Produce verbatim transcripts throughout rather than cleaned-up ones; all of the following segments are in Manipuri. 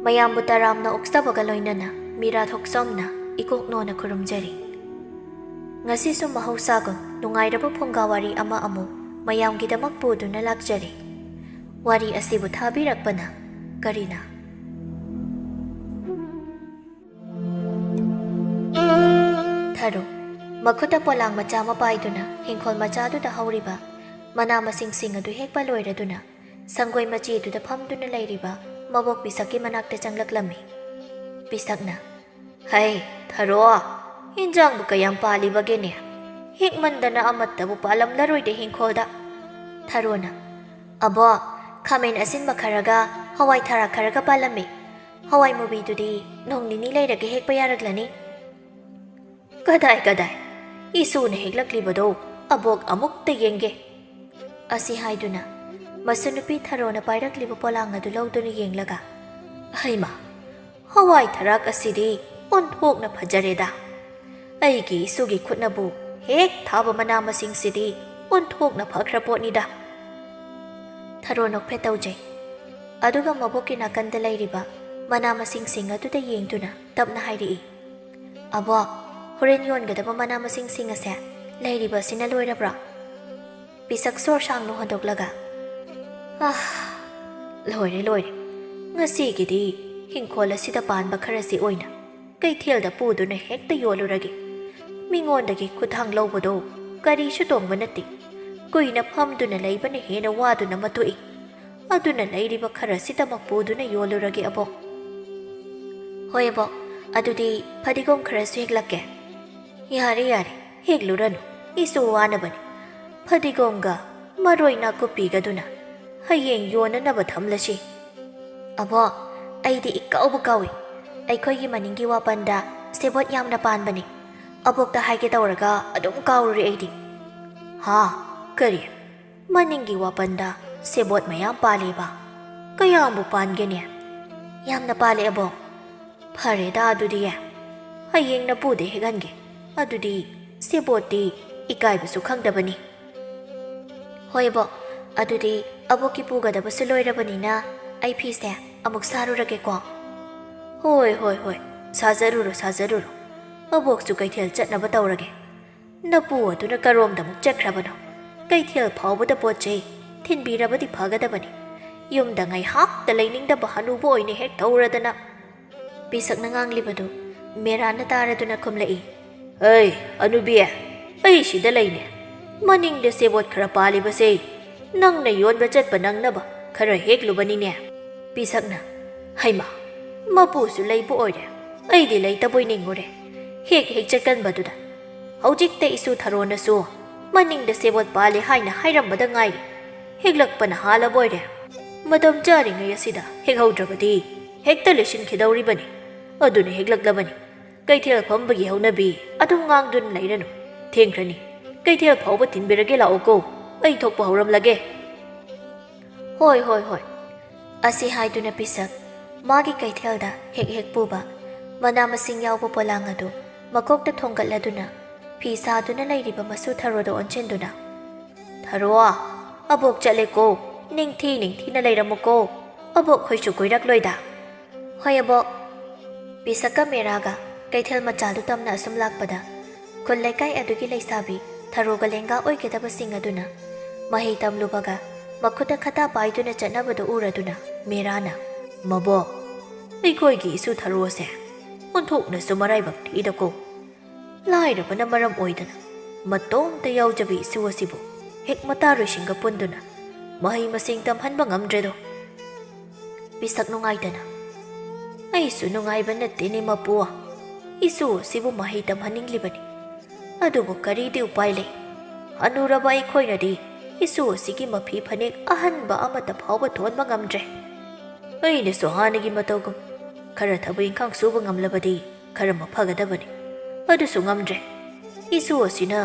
ꯃꯌꯥꯝꯕꯨ ꯇꯔꯥꯝꯅ ꯑꯣꯛꯆꯕꯒ ꯂꯣꯏꯅꯅ ꯃꯤꯔꯥ ꯊꯣꯛꯆꯣꯝꯅ ꯏꯀꯣꯛꯅꯣꯅ ꯈꯨꯔꯨꯝꯖꯔꯤ꯫ ꯉꯁꯤꯁꯨ ꯃꯍꯧꯁꯥꯒꯨꯝ ꯅꯨꯡꯉꯥꯏꯔꯕ ꯐꯨꯡꯒꯥ ꯋꯥꯔꯤ ꯑꯃ ꯑꯃꯨꯛ ꯃꯌꯥꯝꯒꯤꯗꯃꯛ ꯄꯨꯗꯨꯅ ꯂꯥꯛꯆꯔꯤ꯫ ꯋꯥꯔꯤ ꯑꯁꯤꯕꯨ ꯊꯥꯕꯤꯔꯛꯄꯅ ꯀꯔꯤꯅ? ꯊꯔꯣ, ꯃꯈꯨꯠꯇ ꯄꯣꯂꯥꯡ ꯃꯆꯥ ꯑꯃ ꯄꯥꯏꯗꯨꯅ ꯍꯤꯡꯈꯣꯜ ꯃꯆꯥꯗꯨꯗ ꯍꯧꯔꯤꯕ ꯃꯅꯥ ꯃꯁꯤꯡꯁꯤꯡ ꯑꯗꯨ ꯍꯦꯛꯄ ꯂꯣꯏꯔꯗꯨꯅ ꯁꯪꯒꯣꯏ ꯃꯆꯦꯗꯨꯗ ꯐꯝꯗꯨꯅ ꯂꯩꯔꯤꯕ ꯃꯕꯣꯛ ꯄꯤꯁꯛꯀꯤ ꯃꯅꯥꯛꯇ ꯆꯪꯂꯛꯂꯝꯃꯤ꯫ ꯄꯤꯁꯛꯅ, "ꯍꯩ, ꯊꯔꯣ, ꯏꯟꯖꯥꯡꯕꯨ ꯀꯌꯥꯝ ꯄꯥꯜꯂꯤꯕꯒꯦꯅꯦ? ꯍꯦꯛꯃꯟꯗꯅ ꯑꯃꯠꯇꯕꯨ ꯄꯥꯜꯂꯝꯂꯔꯣꯏꯗ ꯍꯤꯡꯈꯣꯜꯗ꯫" ꯊꯔꯣꯅ, "ꯑꯕꯣꯛ, ꯈꯥꯃꯦꯟ ꯑꯁꯤꯟꯕ ꯈꯔꯒ ꯍꯋꯥꯏ ꯊꯔꯥꯛ ꯈꯔꯒ ꯄꯥꯜꯂꯝꯃꯤ꯫ ꯍꯋꯥꯏ ꯃꯨꯕꯤꯗꯨꯗꯤ ꯅꯣꯡ ꯅꯤꯅꯤ ꯂꯩꯔꯒ ꯍꯦꯛꯄ ꯌꯥꯔꯛꯂꯅꯤ꯫" "ꯀꯗꯥꯏ, ꯀꯗꯥꯏ? ꯏꯁꯨꯅ ꯍꯦꯛꯂꯛꯂꯤꯕꯗꯣ ꯑꯕꯣꯛ ꯑꯃꯨꯛꯇ ꯌꯦꯡꯒꯦ꯫" ꯑꯁꯤ ꯍꯥꯏꯗꯨꯅ ꯃꯁꯨꯅꯨꯄꯤ ꯊꯔꯣꯅ ꯄꯥꯏꯔꯛꯂꯤꯕ ꯄꯣꯂꯥꯡ ꯑꯗꯨ ꯂꯧꯗꯨꯅ ꯌꯦꯡꯂꯒ, "ꯍꯩꯃꯥ, ꯍꯋꯥꯏ ꯊꯔꯥꯛ ꯑꯁꯤꯗꯤ ꯑꯣꯟꯊꯣꯛꯅ ꯐꯖꯔꯦꯗ꯫ ꯑꯩꯒꯤ ꯏꯁꯨꯒꯤ ꯈꯨꯠꯅꯕꯨ ꯍꯦꯛ ꯊꯥꯕ ꯃꯅꯥ ꯃꯁꯤꯡꯁꯤꯗꯤ ꯑꯣꯟꯊꯣꯛꯅ ꯐꯈ꯭ꯔ ꯄꯣꯠꯅꯤꯗ꯫" ꯊꯔꯣ ꯅꯣꯛꯐꯦꯠ ꯇꯧꯖꯩ꯫ ꯑꯗꯨꯒ ꯃꯕꯣꯛꯀꯤ ꯅꯥꯀꯟꯗ ꯂꯩꯔꯤꯕ ꯃꯅꯥ ꯃꯁꯤꯡꯁꯤꯡ ꯑꯗꯨꯗ ꯌꯦꯡꯗꯨꯅ ꯇꯞꯅ ꯍꯥꯏꯔꯛꯏ, "ꯑꯕꯣꯛ, ꯍꯣꯔꯦꯟ ꯌꯣꯟꯒꯗꯕ ꯃꯅꯥ ꯃꯁꯤꯡꯁꯤꯡ ꯑꯁꯦ ꯂꯩꯔꯤꯕ ꯑꯁꯤꯅ ꯂꯣꯏꯔꯕ꯭ꯔꯥ?" ꯄꯤꯁꯛ ꯁꯣꯔ ꯁꯥꯡꯅ ꯍꯣꯟꯗꯣꯛꯂꯒ, "ꯑꯥ, ꯂꯣꯏꯔꯦ, ꯂꯣꯏꯔꯦ꯫ ꯉꯁꯤꯒꯤꯗꯤ ꯍꯤꯡꯈꯣꯜ ꯑꯁꯤꯗ ꯄꯥꯟꯕ ꯈꯔꯁꯤ ꯑꯣꯏꯅ ꯀꯩꯊꯦꯜꯗ ꯄꯨꯗꯨꯅ ꯍꯦꯛꯇ ꯌꯣꯜꯂꯨꯔꯒꯦ꯫ ꯃꯤꯉꯣꯟꯗꯒꯤ ꯈꯨꯠꯊꯥꯡ ꯂꯧꯕꯗꯣ ꯀꯔꯤꯁꯨ ꯇꯣꯡꯕ ꯅꯠꯇꯦ꯫ ꯀꯨꯏꯅ ꯐꯝꯗꯨꯅ ꯂꯩꯕꯅ ꯍꯦꯟꯅ ꯋꯥꯗꯨꯅ ꯃꯇꯣꯛꯏ꯫ ꯑꯗꯨꯅ ꯂꯩꯔꯤꯕ ꯈꯔꯁꯤꯗꯃꯛ ꯄꯨꯗꯨꯅ ꯌꯣꯜꯂꯨꯔꯒꯦ, ꯑꯕꯣꯛ꯫" "ꯍꯣꯏ, ꯑꯕꯣꯛ, ꯑꯗꯨꯗꯤ ꯐꯗꯤꯒꯣꯝ ꯈꯔꯁꯨ ꯍꯦꯛꯂꯛꯀꯦ꯫" "ꯌꯥꯔꯦ, ꯌꯥꯔꯦ, ꯍꯦꯛꯂꯨꯔꯅꯨ, ꯏꯁꯨ ꯋꯥꯅꯕꯅꯤ꯫ ꯐꯗꯤꯒꯣꯝꯒ ꯃꯔꯣꯏ ꯅꯥꯀꯨꯞꯄꯤꯒꯗꯨꯅ ꯍꯌꯦꯡ ꯌꯣꯟꯅꯅꯕ ꯊꯝꯂꯁꯤ꯫" "ꯑꯕꯣꯛ, ꯑꯩꯗꯤ ꯏꯀꯥꯎꯕꯨ ꯀꯥꯎꯏ꯫ ꯑꯩꯈꯣꯏꯒꯤ ꯃꯅꯤꯡꯒꯤ ꯋꯥꯄꯟꯗ ꯁꯦꯕꯣꯠ ꯌꯥꯝꯅ ꯄꯥꯟꯕꯅꯤ꯫ ꯑꯕꯣꯛꯇ ꯍꯥꯏꯒꯦ ꯇꯧꯔꯒ ꯑꯗꯨꯝ ꯀꯥꯎꯔꯨꯔꯦ ꯑꯩꯗꯤ꯫" "ꯍꯥ? ꯀꯔꯤ? ꯃꯅꯤꯡꯒꯤ ꯋꯥꯄꯟꯗ ꯁꯦꯕꯣꯠ ꯃꯌꯥꯝ ꯄꯥꯜꯂꯤꯕ? ꯀꯌꯥꯝꯕꯨ ꯄꯥꯟꯒꯦꯅꯦ?" "ꯌꯥꯝꯅ ꯄꯥꯜꯂꯦ, ꯑꯕꯣꯛ꯫" "ꯐꯔꯦꯗ ꯑꯗꯨꯗꯤ, ꯍꯌꯦꯡ ꯅꯄꯨꯗ ꯍꯦꯛꯍꯟꯒꯦ꯫ ꯑꯗꯨꯗꯤ ꯁꯦꯕꯣꯠꯇꯤ ꯏꯀꯥꯏꯕꯁꯨ ꯈꯪꯗꯕꯅꯤ꯫" "ꯍꯣꯏ, ꯑꯕꯣꯛ, ꯑꯗꯨꯗꯤ ꯑꯕꯣꯛꯀꯤ ꯄꯨꯒꯗꯕꯁꯨ ꯂꯣꯏꯔꯕꯅꯤꯅ ꯑꯩ ꯐꯤꯁꯦ ꯑꯃꯨꯛ ꯁꯥꯔꯨꯔꯒꯦꯀꯣ꯫" "ꯍꯣꯏ, ꯍꯣꯏ, ꯍꯣꯏ, ꯁꯥꯖꯔꯨꯔꯣ, ꯁꯥꯖꯔꯨꯔꯣ꯫ ꯑꯕꯣꯛꯁꯨ ꯀꯩꯊꯦꯜ ꯆꯠꯅꯕ ꯇꯧꯔꯒꯦ꯫ ꯅꯄꯨ ꯑꯗꯨꯅ ꯀꯔꯣꯝꯗ ꯑꯃꯨꯛ ꯆꯠꯈ꯭ꯔꯕꯅꯣ? ꯀꯩꯊꯦꯜ ꯐꯥꯎꯕꯗ ꯄꯣꯠ ꯆꯩ ꯊꯤꯟꯕꯤꯔꯕꯗꯤ ꯐꯒꯗꯕꯅꯤ꯫ ꯌꯨꯝꯗ ꯉꯥꯏꯍꯥꯛꯇ ꯂꯩꯅꯤꯡꯗꯕ ꯍꯅꯨꯕ ꯑꯣꯏꯅ ꯍꯦꯛ ꯇꯧꯔꯗꯅ꯫" ꯄꯤꯁꯛꯅ ꯉꯥꯡꯂꯤꯕꯗꯨ ꯃꯦꯔꯥꯅ ꯇꯥꯔꯗꯨꯅ ꯈꯨꯝꯂꯛꯏ, "ꯍꯩ, ꯍꯅꯨꯕꯤ, ꯑꯩ ꯁꯤꯗ ꯂꯩꯅꯦ꯫ ꯃꯅꯤꯡꯗ ꯁꯦꯕꯣꯠ ꯈꯔ ꯄꯥꯜꯂꯤꯕꯁꯦ ꯅꯪꯅ ꯌꯣꯟꯕ ꯆꯠꯄ ꯅꯪꯅꯕ ꯈꯔ ꯍꯦꯛꯂꯨꯕꯅꯤꯅꯦ꯫" ꯄꯤꯁꯛꯅ, "ꯍꯩꯃꯥ, ꯃꯄꯨꯁꯨ ꯂꯩꯕ ꯑꯣꯏꯔꯦ꯫ ꯑꯩꯗꯤ ꯂꯩꯇꯕꯣꯏ ꯅꯤꯡꯉꯨꯔꯦ꯫ ꯍꯦꯛ ꯍꯦꯛ ꯆꯠꯀꯟꯕꯗꯨꯗ꯫ ꯍꯧꯖꯤꯛꯇ ꯏꯁꯨ ꯊꯔꯣꯅꯁꯨ ꯃꯅꯤꯡꯗ ꯁꯦꯕꯣꯠ ꯄꯥꯜꯂꯤ ꯍꯥꯏꯅ ꯍꯥꯏꯔꯝꯕꯗ ꯉꯥꯏꯔꯤ꯫ ꯍꯦꯛꯂꯛꯄꯅ ꯍꯥꯜꯂꯕꯣꯏꯔꯦ꯫ ꯃꯇꯝ ꯆꯥꯔꯤꯉꯩ ꯑꯁꯤꯗ ꯍꯦꯛꯍꯧꯗ꯭ꯔꯕꯗꯤ ꯍꯦꯛꯇ ꯂꯣꯏꯁꯤꯟꯈꯤꯗꯧꯔꯤꯕꯅꯤ꯫ ꯑꯗꯨꯅ ꯍꯦꯛꯂꯛꯂꯕꯅꯤ꯫ ꯀꯩꯊꯦꯜ ꯐꯝꯕꯒꯤ ꯍꯧꯅꯕꯤ ꯑꯗꯨꯝ ꯉꯥꯡꯗꯨꯅ ꯂꯩꯔꯅꯨ꯫ ꯊꯦꯡꯈ꯭ꯔꯅꯤ꯫ ꯀꯩꯊꯦꯜ ꯐꯥꯎꯕ ꯊꯤꯟꯕꯤꯔꯒꯦ, ꯂꯥꯛꯑꯣꯀꯣ꯫ ꯑꯩ ꯊꯣꯛꯄ ꯍꯧꯔꯝꯂꯒꯦ꯫" "ꯍꯣꯏ, ꯍꯣꯏ, ꯍꯣꯏ꯫" ꯑꯁꯤ ꯍꯥꯏꯗꯨꯅ ꯄꯤꯁꯛ ꯃꯥꯒꯤ ꯀꯩꯊꯦꯜꯗ ꯍꯦꯛ ꯍꯦꯛ ꯄꯨꯕ ꯃꯅꯥ ꯃꯁꯤꯡ ꯌꯥꯎꯕ ꯄꯣꯂꯥꯡ ꯑꯗꯨ ꯃꯀꯣꯛꯇ ꯊꯣꯡꯒꯠꯂꯗꯨꯅ ꯐꯤ ꯁꯥꯗꯨꯅ ꯂꯩꯔꯤꯕ ꯃꯁꯨ ꯊꯔꯣꯗ ꯑꯣꯟꯁꯤꯟꯗꯨꯅ, "ꯊꯔꯣ, ꯑꯕꯣꯛ ꯆꯠꯂꯦꯀꯣ, ꯅꯤꯡꯊꯤ ꯅꯤꯡꯊꯤꯅ ꯂꯩꯔꯝꯃꯨꯀꯣ, ꯑꯕꯣꯛ ꯈꯣꯏꯁꯨ ꯀꯨꯏꯔꯛꯂꯣꯏꯗ꯫" "ꯍꯣꯏ ꯑꯕꯣꯛ꯫" ꯄꯤꯁꯛꯀ ꯃꯦꯔꯥꯒ ꯀꯩꯊꯦꯜ ꯃꯆꯥꯗꯨ ꯇꯝꯅ ꯑꯁꯨꯝ ꯂꯥꯛꯄꯗ ꯈꯨꯜ ꯂꯩꯀꯥꯏ ꯑꯗꯨꯒꯤ ꯂꯩꯁꯥꯕꯤ ꯊꯔꯣꯒ ꯂꯦꯡꯒꯥ ꯑꯣꯏꯒꯗꯕꯁꯤꯡ ꯑꯗꯨꯅ ꯃꯍꯩ ꯇꯝꯂꯨꯕꯒ ꯃꯈꯨꯠꯇ ꯈꯇꯥ ꯄꯥꯏꯗꯨꯅ ꯆꯠꯅꯕꯗꯨ ꯎꯔꯗꯨꯅ ꯃꯦꯔꯥꯅ, "ꯃꯕꯣꯛ, ꯑꯩꯈꯣꯏꯒꯤ ꯏꯁꯨ ꯊꯔꯣꯁꯦ ꯑꯣꯟꯊꯣꯛꯅꯁꯨ ꯃꯔꯥꯏꯕꯛ ꯊꯤꯗꯀꯣ꯫ ꯂꯥꯏꯔꯕꯅ ꯃꯔꯝ ꯑꯣꯏꯗꯅ ꯃꯇꯣꯝꯇ ꯌꯥꯎꯖꯕꯤ ꯏꯁꯨ ꯑꯁꯤꯕꯨ ꯍꯦꯛ ꯃꯇꯥꯔꯣꯏꯁꯤꯡꯒ ꯄꯨꯟꯗꯨꯅ ꯃꯍꯩ ꯃꯁꯤꯡ ꯇꯝꯍꯟꯕ ꯉꯝꯗ꯭ꯔꯦꯗꯣ꯫" ꯄꯤꯁꯛ ꯅꯨꯡꯉꯥꯏꯇꯅ, "ꯑꯩꯁꯨ ꯅꯨꯡꯉꯥꯏꯕ ꯅꯠꯇꯦꯅꯦ ꯃꯄꯨ꯫ ꯏꯁꯨ ꯑꯁꯤꯕꯨ ꯃꯍꯩ ꯇꯝꯍꯟꯅꯤꯡꯂꯤꯕꯅꯤ꯫ ꯑꯗꯨꯕꯨ ꯀꯔꯤꯗꯤ ꯎꯄꯥꯏ ꯂꯩ? ꯍꯅꯨꯔꯕ ꯑꯩꯈꯣꯏꯅꯗꯤ ꯏꯁꯨ ꯑꯁꯤꯒꯤ ꯃꯐꯤ ꯐꯅꯦꯛ ꯑꯍꯟꯕ ꯑꯃꯠꯇ ꯐꯥꯎꯕ ꯊꯣꯟꯕ ꯉꯝꯗ꯭ꯔꯦ꯫ ꯑꯩꯅꯁꯨ ꯍꯥꯟꯅꯒꯤ ꯃꯇꯧꯒꯨꯝ ꯈꯔ ꯊꯕꯛ ꯏꯪꯈꯥꯡ ꯁꯨꯕ ꯉꯝꯂꯕꯗꯤ ꯈꯔ ꯃꯐꯒꯗꯕꯅꯤ꯫ ꯑꯗꯨꯁꯨ ꯉꯝꯗ꯭ꯔꯦ꯫ ꯏꯁꯨ ꯑꯁꯤꯅ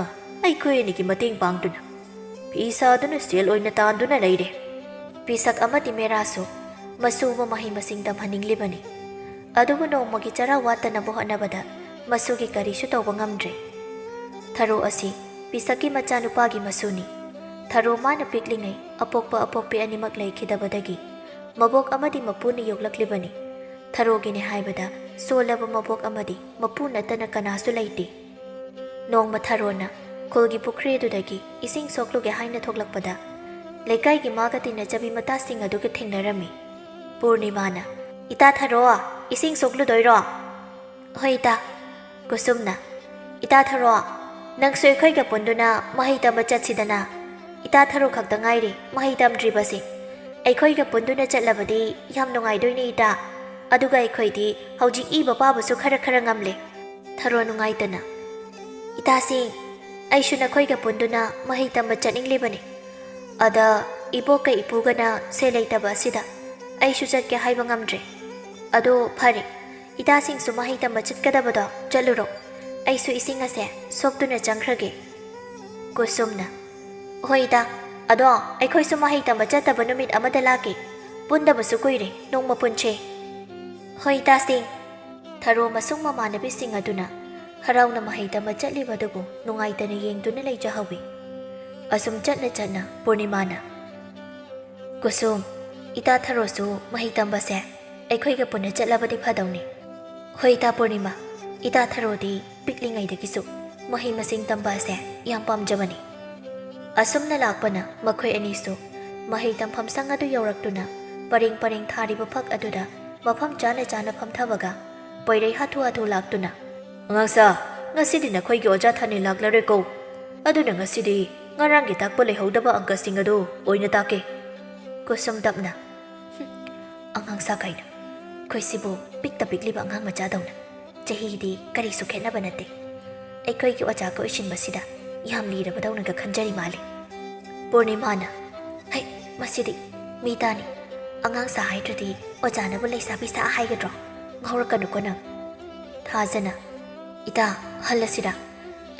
ꯑꯩꯈꯣꯏ ꯑꯅꯤꯒꯤ ꯃꯇꯦꯡ ꯄꯥꯡꯗꯨꯅ ꯐꯤ ꯁꯥꯗꯨꯅ ꯁꯦꯜ ꯑꯣꯏꯅ ꯇꯥꯟꯗꯨꯅ ꯂꯩꯔꯦ꯫" ꯄꯤꯁꯛ ꯑꯃꯗꯤ ꯃꯦꯔꯥꯁꯨ ꯃꯁꯨꯕꯨ ꯃꯍꯩ ꯃꯁꯤꯡ ꯇꯝꯍꯟꯅꯤꯡꯂꯤꯕꯅꯤ꯫ ꯑꯗꯨꯕꯨ ꯅꯣꯡꯃꯒꯤ ꯆꯔꯥ ꯋꯥꯠꯇꯅꯕ ꯍꯣꯠꯅꯕꯗ ꯃꯁꯨꯒꯤ ꯀꯔꯤꯁꯨ ꯇꯧꯕ ꯉꯝꯗ꯭ꯔꯦ꯫ ꯊꯔꯣ ꯑꯁꯤ ꯄꯤꯁꯛꯀꯤ ꯃꯆꯥꯅꯨꯄꯥꯒꯤ ꯃꯁꯨꯅꯤ꯫ ꯊꯔꯣ ꯃꯥꯅ ꯄꯤꯛꯂꯤꯉꯩ ꯑꯄꯣꯛꯄ ꯑꯄꯣꯛꯄꯤ ꯑꯅꯤꯃꯛ ꯂꯩꯈꯤꯗꯕꯗꯒꯤ ꯃꯕꯣꯛ ꯑꯃꯗꯤ ꯃꯄꯨꯅ ꯌꯣꯛꯂꯛꯂꯤꯕꯅꯤ꯫ ꯊꯔꯣꯒꯤꯅꯦ ꯍꯥꯏꯕꯗ ꯁꯣꯜꯂꯕ ꯃꯕꯣꯛ ꯑꯃꯗꯤ ꯃꯄꯨ ꯅꯠꯇꯅ ꯀꯅꯥꯁꯨ ꯂꯩꯇꯦ꯫ ꯅꯣꯡꯃ ꯊꯔꯣꯅ ꯈꯨꯜꯒꯤ ꯄꯨꯈ꯭ꯔꯤ ꯑꯗꯨꯗꯒꯤ ꯏꯁꯤꯡ ꯁꯣꯛꯂꯨꯒꯦ ꯍꯥꯏꯅ ꯊꯣꯛꯂꯛꯄꯗ, ꯂꯩꯀꯥꯏꯒꯤ ꯃꯥꯒ ꯇꯤꯟꯅꯖꯕꯤ ꯃꯇꯥꯁꯤꯡ ꯑꯗꯨꯒ ꯊꯦꯡꯅꯔꯝꯃꯤ꯫ ꯄꯨꯔꯅꯤꯃꯥꯅ, "ꯏꯇꯥ ꯊꯔꯣ, ꯏꯁꯤꯡ ꯁꯣꯛꯂꯨꯗꯣꯏꯔꯣ?" "ꯍꯣꯏ ꯏꯇꯥ꯫" ꯀꯨꯁꯨꯝꯅ, "ꯏꯇꯥ ꯊꯔꯣ, ꯅꯪꯁꯨ ꯑꯩꯈꯣꯏꯒ ꯄꯨꯟꯗꯨꯅ ꯃꯍꯩ ꯇꯝꯕ ꯆꯠꯁꯤꯗꯅ꯫ ꯏꯇꯥ ꯊꯔꯣ ꯈꯛꯇ ꯉꯥꯏꯔꯦ ꯃꯍꯩ ꯇꯝꯗ꯭ꯔꯤꯕꯁꯦ꯫ ꯑꯩꯈꯣꯏꯒ ꯄꯨꯟꯗꯨꯅ ꯆꯠꯂꯕꯗꯤ ꯌꯥꯝ ꯅꯨꯡꯉꯥꯏꯗꯣꯏꯅꯦ ꯏꯇꯥ꯫ ꯑꯗꯨꯒ ꯑꯩꯈꯣꯏꯗꯤ ꯍꯧꯖꯤꯛ ꯏꯕ ꯄꯥꯕꯁꯨ ꯈꯔ ꯈꯔ ꯉꯝꯂꯦ꯫" ꯊꯔꯣ ꯅꯨꯡꯉꯥꯏꯇꯅ, "ꯏꯇꯥꯁꯤꯡ, ꯑꯩꯁꯨ ꯅꯈꯣꯏꯒ ꯄꯨꯟꯗꯨꯅ ꯃꯍꯩ ꯇꯝꯕ ꯆꯠꯅꯤꯡꯂꯤꯕꯅꯤ꯫ ꯑꯗ ꯏꯕꯣꯛꯀ ꯏꯄꯨꯒꯅ ꯁꯦꯜ ꯂꯩꯇꯕ ꯑꯁꯤꯗ ꯑꯩꯁꯨ ꯆꯠꯀꯦ ꯍꯥꯏꯕ ꯉꯝꯗ꯭ꯔꯦ꯫ ꯑꯗꯣ ꯐꯔꯦ, ꯏꯇꯥꯁꯤꯡꯁꯨ ꯃꯍꯩ ꯇꯝꯕ ꯆꯠꯀꯗꯕꯗꯣ ꯆꯠꯂꯨꯔꯣ꯫ ꯑꯩꯁꯨ ꯏꯁꯤꯡ ꯑꯁꯦ ꯁꯣꯛꯇꯨꯅ ꯆꯪꯈ꯭ꯔꯒꯦ꯫" ꯀꯨꯁꯨꯝꯅ, "ꯍꯣꯏ ꯏꯇꯥ, ꯑꯗꯣ ꯑꯩꯈꯣꯏꯁꯨ ꯃꯍꯩ ꯇꯝꯕ ꯆꯠꯇꯕ ꯅꯨꯃꯤꯠ ꯑꯃꯗ ꯂꯥꯛꯀꯦ꯫ ꯄꯨꯟꯗꯕꯁꯨ ꯀꯨꯏꯔꯦ, ꯅꯣꯡꯃ ꯄꯨꯟꯁꯦ꯫" "ꯍꯣꯏ ꯏꯇꯥꯁꯤꯡ꯫" ꯊꯔꯣ ꯑꯃꯁꯨꯡ ꯃꯃꯥꯟꯅꯕꯤꯁꯤꯡ ꯑꯗꯨꯅ ꯍꯔꯥꯎꯅ ꯃꯍꯩ ꯇꯝꯕ ꯆꯠꯂꯤꯕ ꯑꯗꯨꯕꯨ ꯅꯨꯡꯉꯥꯏꯇꯅ ꯌꯦꯡꯗꯨꯅ ꯂꯩꯖꯍꯧꯏ꯫ ꯑꯁꯨꯝ ꯆꯠꯅ ꯆꯠꯅ ꯄꯨꯔꯅꯤꯃꯥꯅ, "ꯀꯨꯁꯨꯝ, ꯏꯇꯥ ꯊꯔꯣꯁꯨ ꯃꯍꯩ ꯇꯝꯕꯁꯦ ꯑꯩꯈꯣꯏꯒ ꯄꯨꯟꯅ ꯆꯠꯂꯕꯗꯤ ꯐꯗꯧꯅꯤ꯫" "ꯍꯣꯏ ꯏꯇꯥ ꯄꯨꯔꯅꯤꯃꯥ, ꯏꯇꯥ ꯊꯔꯣꯗꯤ ꯄꯤꯛꯂꯤꯉꯩꯗꯒꯤꯁꯨ ꯃꯍꯩ ꯃꯁꯤꯡ ꯇꯝꯕ ꯑꯁꯦ ꯌꯥꯝ ꯄꯥꯝꯖꯕꯅꯤ꯫" ꯑꯁꯨꯝꯅ ꯂꯥꯛꯄꯅ ꯃꯈꯣꯏ ꯑꯅꯤꯁꯨ ꯃꯍꯩ ꯇꯝꯐꯝ ꯁꯪ ꯑꯗꯨ ꯌꯧꯔꯛꯇꯨꯅ ꯄꯔꯦꯡ ꯄꯔꯦꯡ ꯊꯥꯔꯤꯕ ꯐꯛ ꯑꯗꯨꯗ ꯃꯐꯝ ꯆꯥꯅ ꯆꯥꯅ ꯐꯝꯊꯕꯒ ꯄꯣꯏꯔꯩ ꯍꯥꯊꯨ ꯍꯥꯊꯨ ꯂꯥꯛꯇꯨꯅ, "ꯑꯉꯥꯡꯁꯥ, ꯉꯁꯤꯗꯤ ꯅꯈꯣꯏꯒꯤ ꯑꯣꯖꯥ ꯊꯥꯅꯤꯜ ꯂꯥꯛꯂꯔꯣꯏꯀꯣ꯫ ꯑꯗꯨꯅ ꯉꯁꯤꯗꯤ ꯉꯔꯥꯡꯒꯤ ꯇꯥꯛꯄ ꯂꯩꯍꯧꯗꯕ ꯑꯪꯀꯁꯤꯡ ꯑꯗꯨ ꯑꯣꯏꯅ ꯇꯥꯛꯀꯦ꯫" ꯀꯨꯁꯨꯝ ꯇꯞꯅ, "ꯍꯨꯝ, ꯑꯉꯥꯡꯁꯥ ꯀꯥꯏꯅ꯫ ꯑꯩꯈꯣꯏꯁꯤꯕꯨ ꯄꯤꯛꯇ ꯄꯤꯛꯂꯤꯕ ꯑꯉꯥꯡ ꯃꯆꯥꯗꯧꯅ꯫ ꯆꯍꯤꯗꯤ ꯀꯔꯤꯁꯨ ꯈꯦꯠꯅꯕ ꯅꯠꯇꯦ꯫ ꯑꯩꯈꯣꯏꯒꯤ ꯑꯣꯖꯥꯒ ꯑꯣꯏꯁꯤꯟꯕꯁꯤꯗ ꯌꯥꯝ ꯂꯤꯔꯕꯗꯧꯅꯒ ꯈꯟꯖꯔꯤ ꯃꯥꯜꯂꯦ꯫" ꯄꯨꯔꯅꯤꯃꯥꯅ, "ꯍꯩ, ꯃꯁꯤꯗꯤ ꯃꯤ ꯇꯥꯅꯤ꯫ ꯑꯉꯥꯡꯁꯥ ꯍꯥꯏꯗ꯭ꯔꯗꯤ ꯑꯣꯖꯥꯅꯕꯨ ꯂꯩꯁꯥꯕꯤ ꯁꯥ ꯍꯥꯏꯒꯗ꯭ꯔꯣ? ꯉꯥꯎꯔꯛꯀꯅꯨꯀꯣ ꯅꯪ꯫" ꯊꯥꯖꯅ, "ꯏꯇꯥ, ꯍꯜꯂꯁꯤꯔꯥ?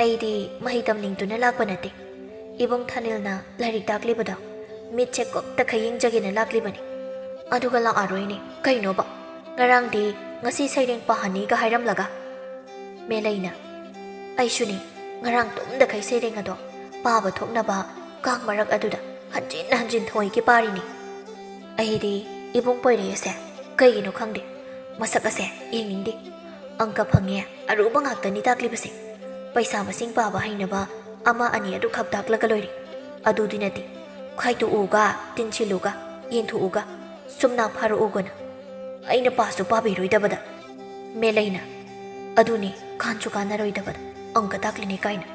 ꯑꯩꯗꯤ ꯃꯍꯩ ꯇꯝꯅꯤꯡꯗꯨꯅ ꯂꯥꯛꯄ ꯅꯠꯇꯦ꯫ ꯏꯕꯨꯡ ꯊꯥꯅꯤꯜꯅ ꯂꯥꯏꯔꯤꯛ ꯇꯥꯛꯂꯤꯕꯗꯣ ꯃꯤꯠꯁꯦ ꯀꯨꯞꯇꯈꯩ ꯌꯦꯡꯖꯒꯦꯅ ꯂꯥꯛꯂꯤꯕꯅꯤ꯫ ꯑꯗꯨꯒ ꯂꯥꯛꯑꯔꯣꯏꯅꯦ꯫ ꯀꯩꯅꯣꯕ? ꯉꯔꯥꯡꯗꯤ ꯉꯁꯤ ꯁꯩꯔꯦꯡ ꯄꯥꯍꯟꯅꯤꯒ ꯍꯥꯏꯔꯝꯂꯒ?" ꯃꯦꯂꯩꯅ, "ꯑꯩꯁꯨꯅꯤ, ꯉꯔꯥꯡ ꯇꯨꯝꯗꯈꯩ ꯁꯩꯔꯦꯡ ꯑꯗꯣ ꯄꯥꯕ ꯊꯣꯛꯅꯕ ꯀꯥꯡ ꯃꯔꯛ ꯑꯗꯨꯗ ꯍꯟꯖꯤꯟ ꯍꯟꯖꯤꯟ ꯊꯣꯏꯒꯤ ꯄꯥꯔꯤꯅꯤ꯫ ꯑꯩꯗꯤ ꯏꯕꯨꯡ ꯄꯣꯏꯔꯩ ꯑꯁꯦ ꯀꯩꯒꯤꯅꯣ ꯈꯪꯗꯦ, ꯃꯁꯛ ꯑꯁꯦ ꯌꯦꯡꯅꯤꯡꯗꯦ꯫ ꯑꯪꯀ ꯐꯪꯉꯦ, ꯑꯔꯨꯕ ꯉꯥꯛꯇꯅꯤ ꯇꯥꯛꯂꯤꯕꯁꯦ꯫ ꯄꯩꯁꯥ ꯃꯁꯤꯡ ꯄꯥꯕ ꯍꯩꯅꯕ ꯑꯃ ꯑꯅꯤ ꯑꯗꯨꯈꯛ ꯇꯥꯛꯂꯒ ꯂꯣꯏꯔꯦ꯫ ꯑꯗꯨꯗꯤ ꯅꯠꯇꯦ, ꯈꯥꯏꯗꯣꯛꯎꯒ, ꯇꯤꯟꯁꯤꯜꯂꯨꯒ, ꯌꯦꯟꯊꯣꯛꯎꯒ, ꯁꯨꯝꯅ ꯐꯥꯔꯛꯎꯒꯅ꯫ ꯑꯩꯅ ꯄꯥꯁꯨ ꯄꯥꯕꯤꯔꯣꯏꯗꯕꯗ꯫ ꯃꯦꯂꯩꯅ, ꯑꯗꯨꯅꯤ, ꯀꯥꯟꯁꯨ ꯀꯥꯟꯅꯔꯣꯏꯗꯕꯗ꯫ ꯑꯪꯀ ꯇꯥꯛꯂꯤꯅꯦ ꯀꯥꯏꯅ꯫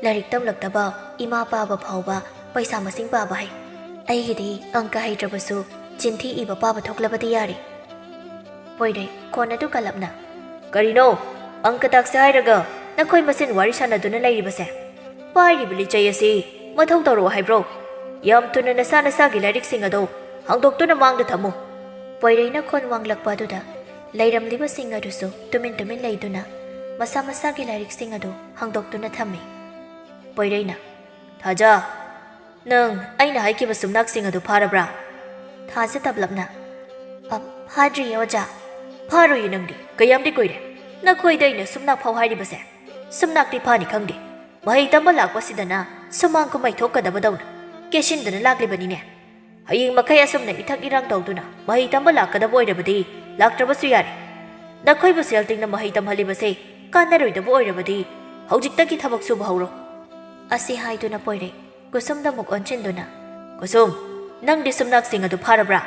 ꯂꯥꯏꯔꯤꯛ ꯇꯝꯂꯛꯇꯕ ꯏꯃꯥ ꯄꯥꯕ ꯐꯥꯎꯕ ꯄꯩꯁꯥ ꯃꯁꯤꯡ ꯄꯥꯕ ꯍꯩ꯫ ꯑꯩꯒꯤꯗꯤ ꯑꯪꯀ ꯍꯩꯇ꯭ꯔꯕꯁꯨ ꯆꯤꯟꯊꯤ ꯏꯕ ꯄꯥꯕ ꯊꯣꯛꯂꯕꯗꯤ ꯌꯥꯔꯦ꯫ ꯄꯣꯏꯔꯩ, ꯈꯣꯟ ꯑꯗꯨ ꯀꯜꯂꯞꯅ, "ꯀꯔꯤꯅꯣ? ꯑꯪꯀ ꯇꯥꯛꯁꯦ ꯍꯥꯏꯔꯒ ꯅꯈꯣꯏ ꯃꯁꯦꯟ ꯋꯥꯔꯤ ꯁꯥꯟꯅꯗꯨꯅ ꯂꯩꯔꯤꯕꯁꯦ? ꯄꯥꯏꯔꯤꯕ ꯂꯤꯆꯩ ꯑꯁꯤ ꯃꯊꯧ ꯇꯧꯔꯛꯑꯣ ꯍꯥꯏꯕ꯭ꯔꯣ? ꯌꯥꯝ ꯊꯨꯅ ꯅꯁꯥ ꯅꯁꯥꯒꯤ ꯂꯥꯏꯔꯤꯛꯁꯤꯡ ꯑꯗꯣ ꯍꯥꯡꯗꯣꯛꯇꯨꯅ ꯃꯥꯡꯗ ꯊꯝꯃꯨ꯫" ꯄꯣꯏꯔꯩꯅ ꯈꯣꯟ ꯋꯥꯡꯂꯛꯄ ꯑꯗꯨꯗ ꯂꯩꯔꯝꯂꯤꯕꯁꯤꯡ ꯑꯗꯨꯁꯨ ꯇꯨꯃꯤꯟ ꯇꯨꯃꯤꯟ ꯂꯩꯗꯨꯅ ꯃꯁꯥ ꯃꯁꯥꯒꯤ ꯂꯥꯏꯔꯤꯛꯁꯤꯡ ꯑꯗꯨ ꯍꯥꯡꯗꯣꯛꯇꯨꯅ ꯊꯝꯃꯤ꯫ ꯄꯣꯏꯔꯩꯅ, "ꯊꯥꯖ, ꯅꯪ ꯑꯩꯅ ꯍꯥꯏꯈꯤꯕ ꯁꯨꯝꯅꯥꯛꯁꯤꯡ ꯑꯗꯨ ꯐꯥꯔꯕ꯭ꯔꯥ?" ꯊꯥꯖ ꯇꯞꯂꯞꯅ, "ꯑ, ꯐꯥꯗ꯭ꯔꯤꯌꯦ, ꯑꯣꯖꯥ꯫" "ꯐꯥꯔꯣꯏꯌꯦ ꯅꯪꯗꯤ, ꯀꯌꯥꯝꯗꯤ ꯀꯨꯏꯔꯦ? ꯅꯈꯣꯏꯗ ꯑꯩꯅ ꯁꯨꯝꯅꯥꯛ ꯐꯥꯎ ꯍꯥꯏꯔꯤꯕꯁꯦ꯫ ꯁꯨꯝꯅꯥꯛꯇꯤ ꯐꯥꯅꯤ ꯈꯪꯗꯦ꯫ ꯃꯍꯩ ꯇꯝꯕ ꯂꯥꯛꯄꯁꯤꯗꯅ ꯁꯨꯃꯥꯡ ꯀꯨꯝꯍꯩ ꯊꯣꯛꯀꯗꯕꯗꯧꯅ ꯀꯦꯁꯤꯟꯗꯨꯅ ꯂꯥꯛꯂꯤꯕꯅꯤꯅꯦ꯫ ꯍꯌꯦꯡ ꯃꯈꯩ ꯑꯁꯨꯝꯅ ꯏꯊꯛ ꯏꯔꯥꯡ ꯇꯧꯗꯨꯅ ꯃꯍꯩ ꯇꯝꯕ ꯂꯥꯛꯀꯗꯕ ꯑꯣꯏꯔꯕꯗꯤ ꯂꯥꯛꯇ꯭ꯔꯕꯁꯨ ꯌꯥꯔꯦ꯫ ꯅꯈꯣꯏꯕꯨ ꯁꯦꯜ ꯇꯤꯡꯅ ꯃꯍꯩ ꯇꯝꯍꯜꯂꯤꯕꯁꯦ ꯀꯥꯟꯅꯔꯣꯏꯗꯕ ꯑꯣꯏꯔꯕꯗꯤ ꯍꯧꯖꯤꯛꯇꯒꯤ ꯊꯕꯛ ꯁꯨꯕ ꯍꯧꯔꯣ꯫" ꯑꯁꯤ ꯍꯥꯏꯗꯨꯅ ꯄꯣꯏꯔꯩ ꯀꯨꯁꯨꯝꯗ ꯑꯃꯨꯛ ꯑꯣꯟꯁꯤꯟꯗꯨꯅ, "ꯀꯨꯁꯨꯝ, ꯅꯪꯗꯤ ꯁꯨꯝꯅꯥꯛꯁꯤꯡ ꯑꯗꯨ ꯐꯥꯔꯕ꯭ꯔꯥ?"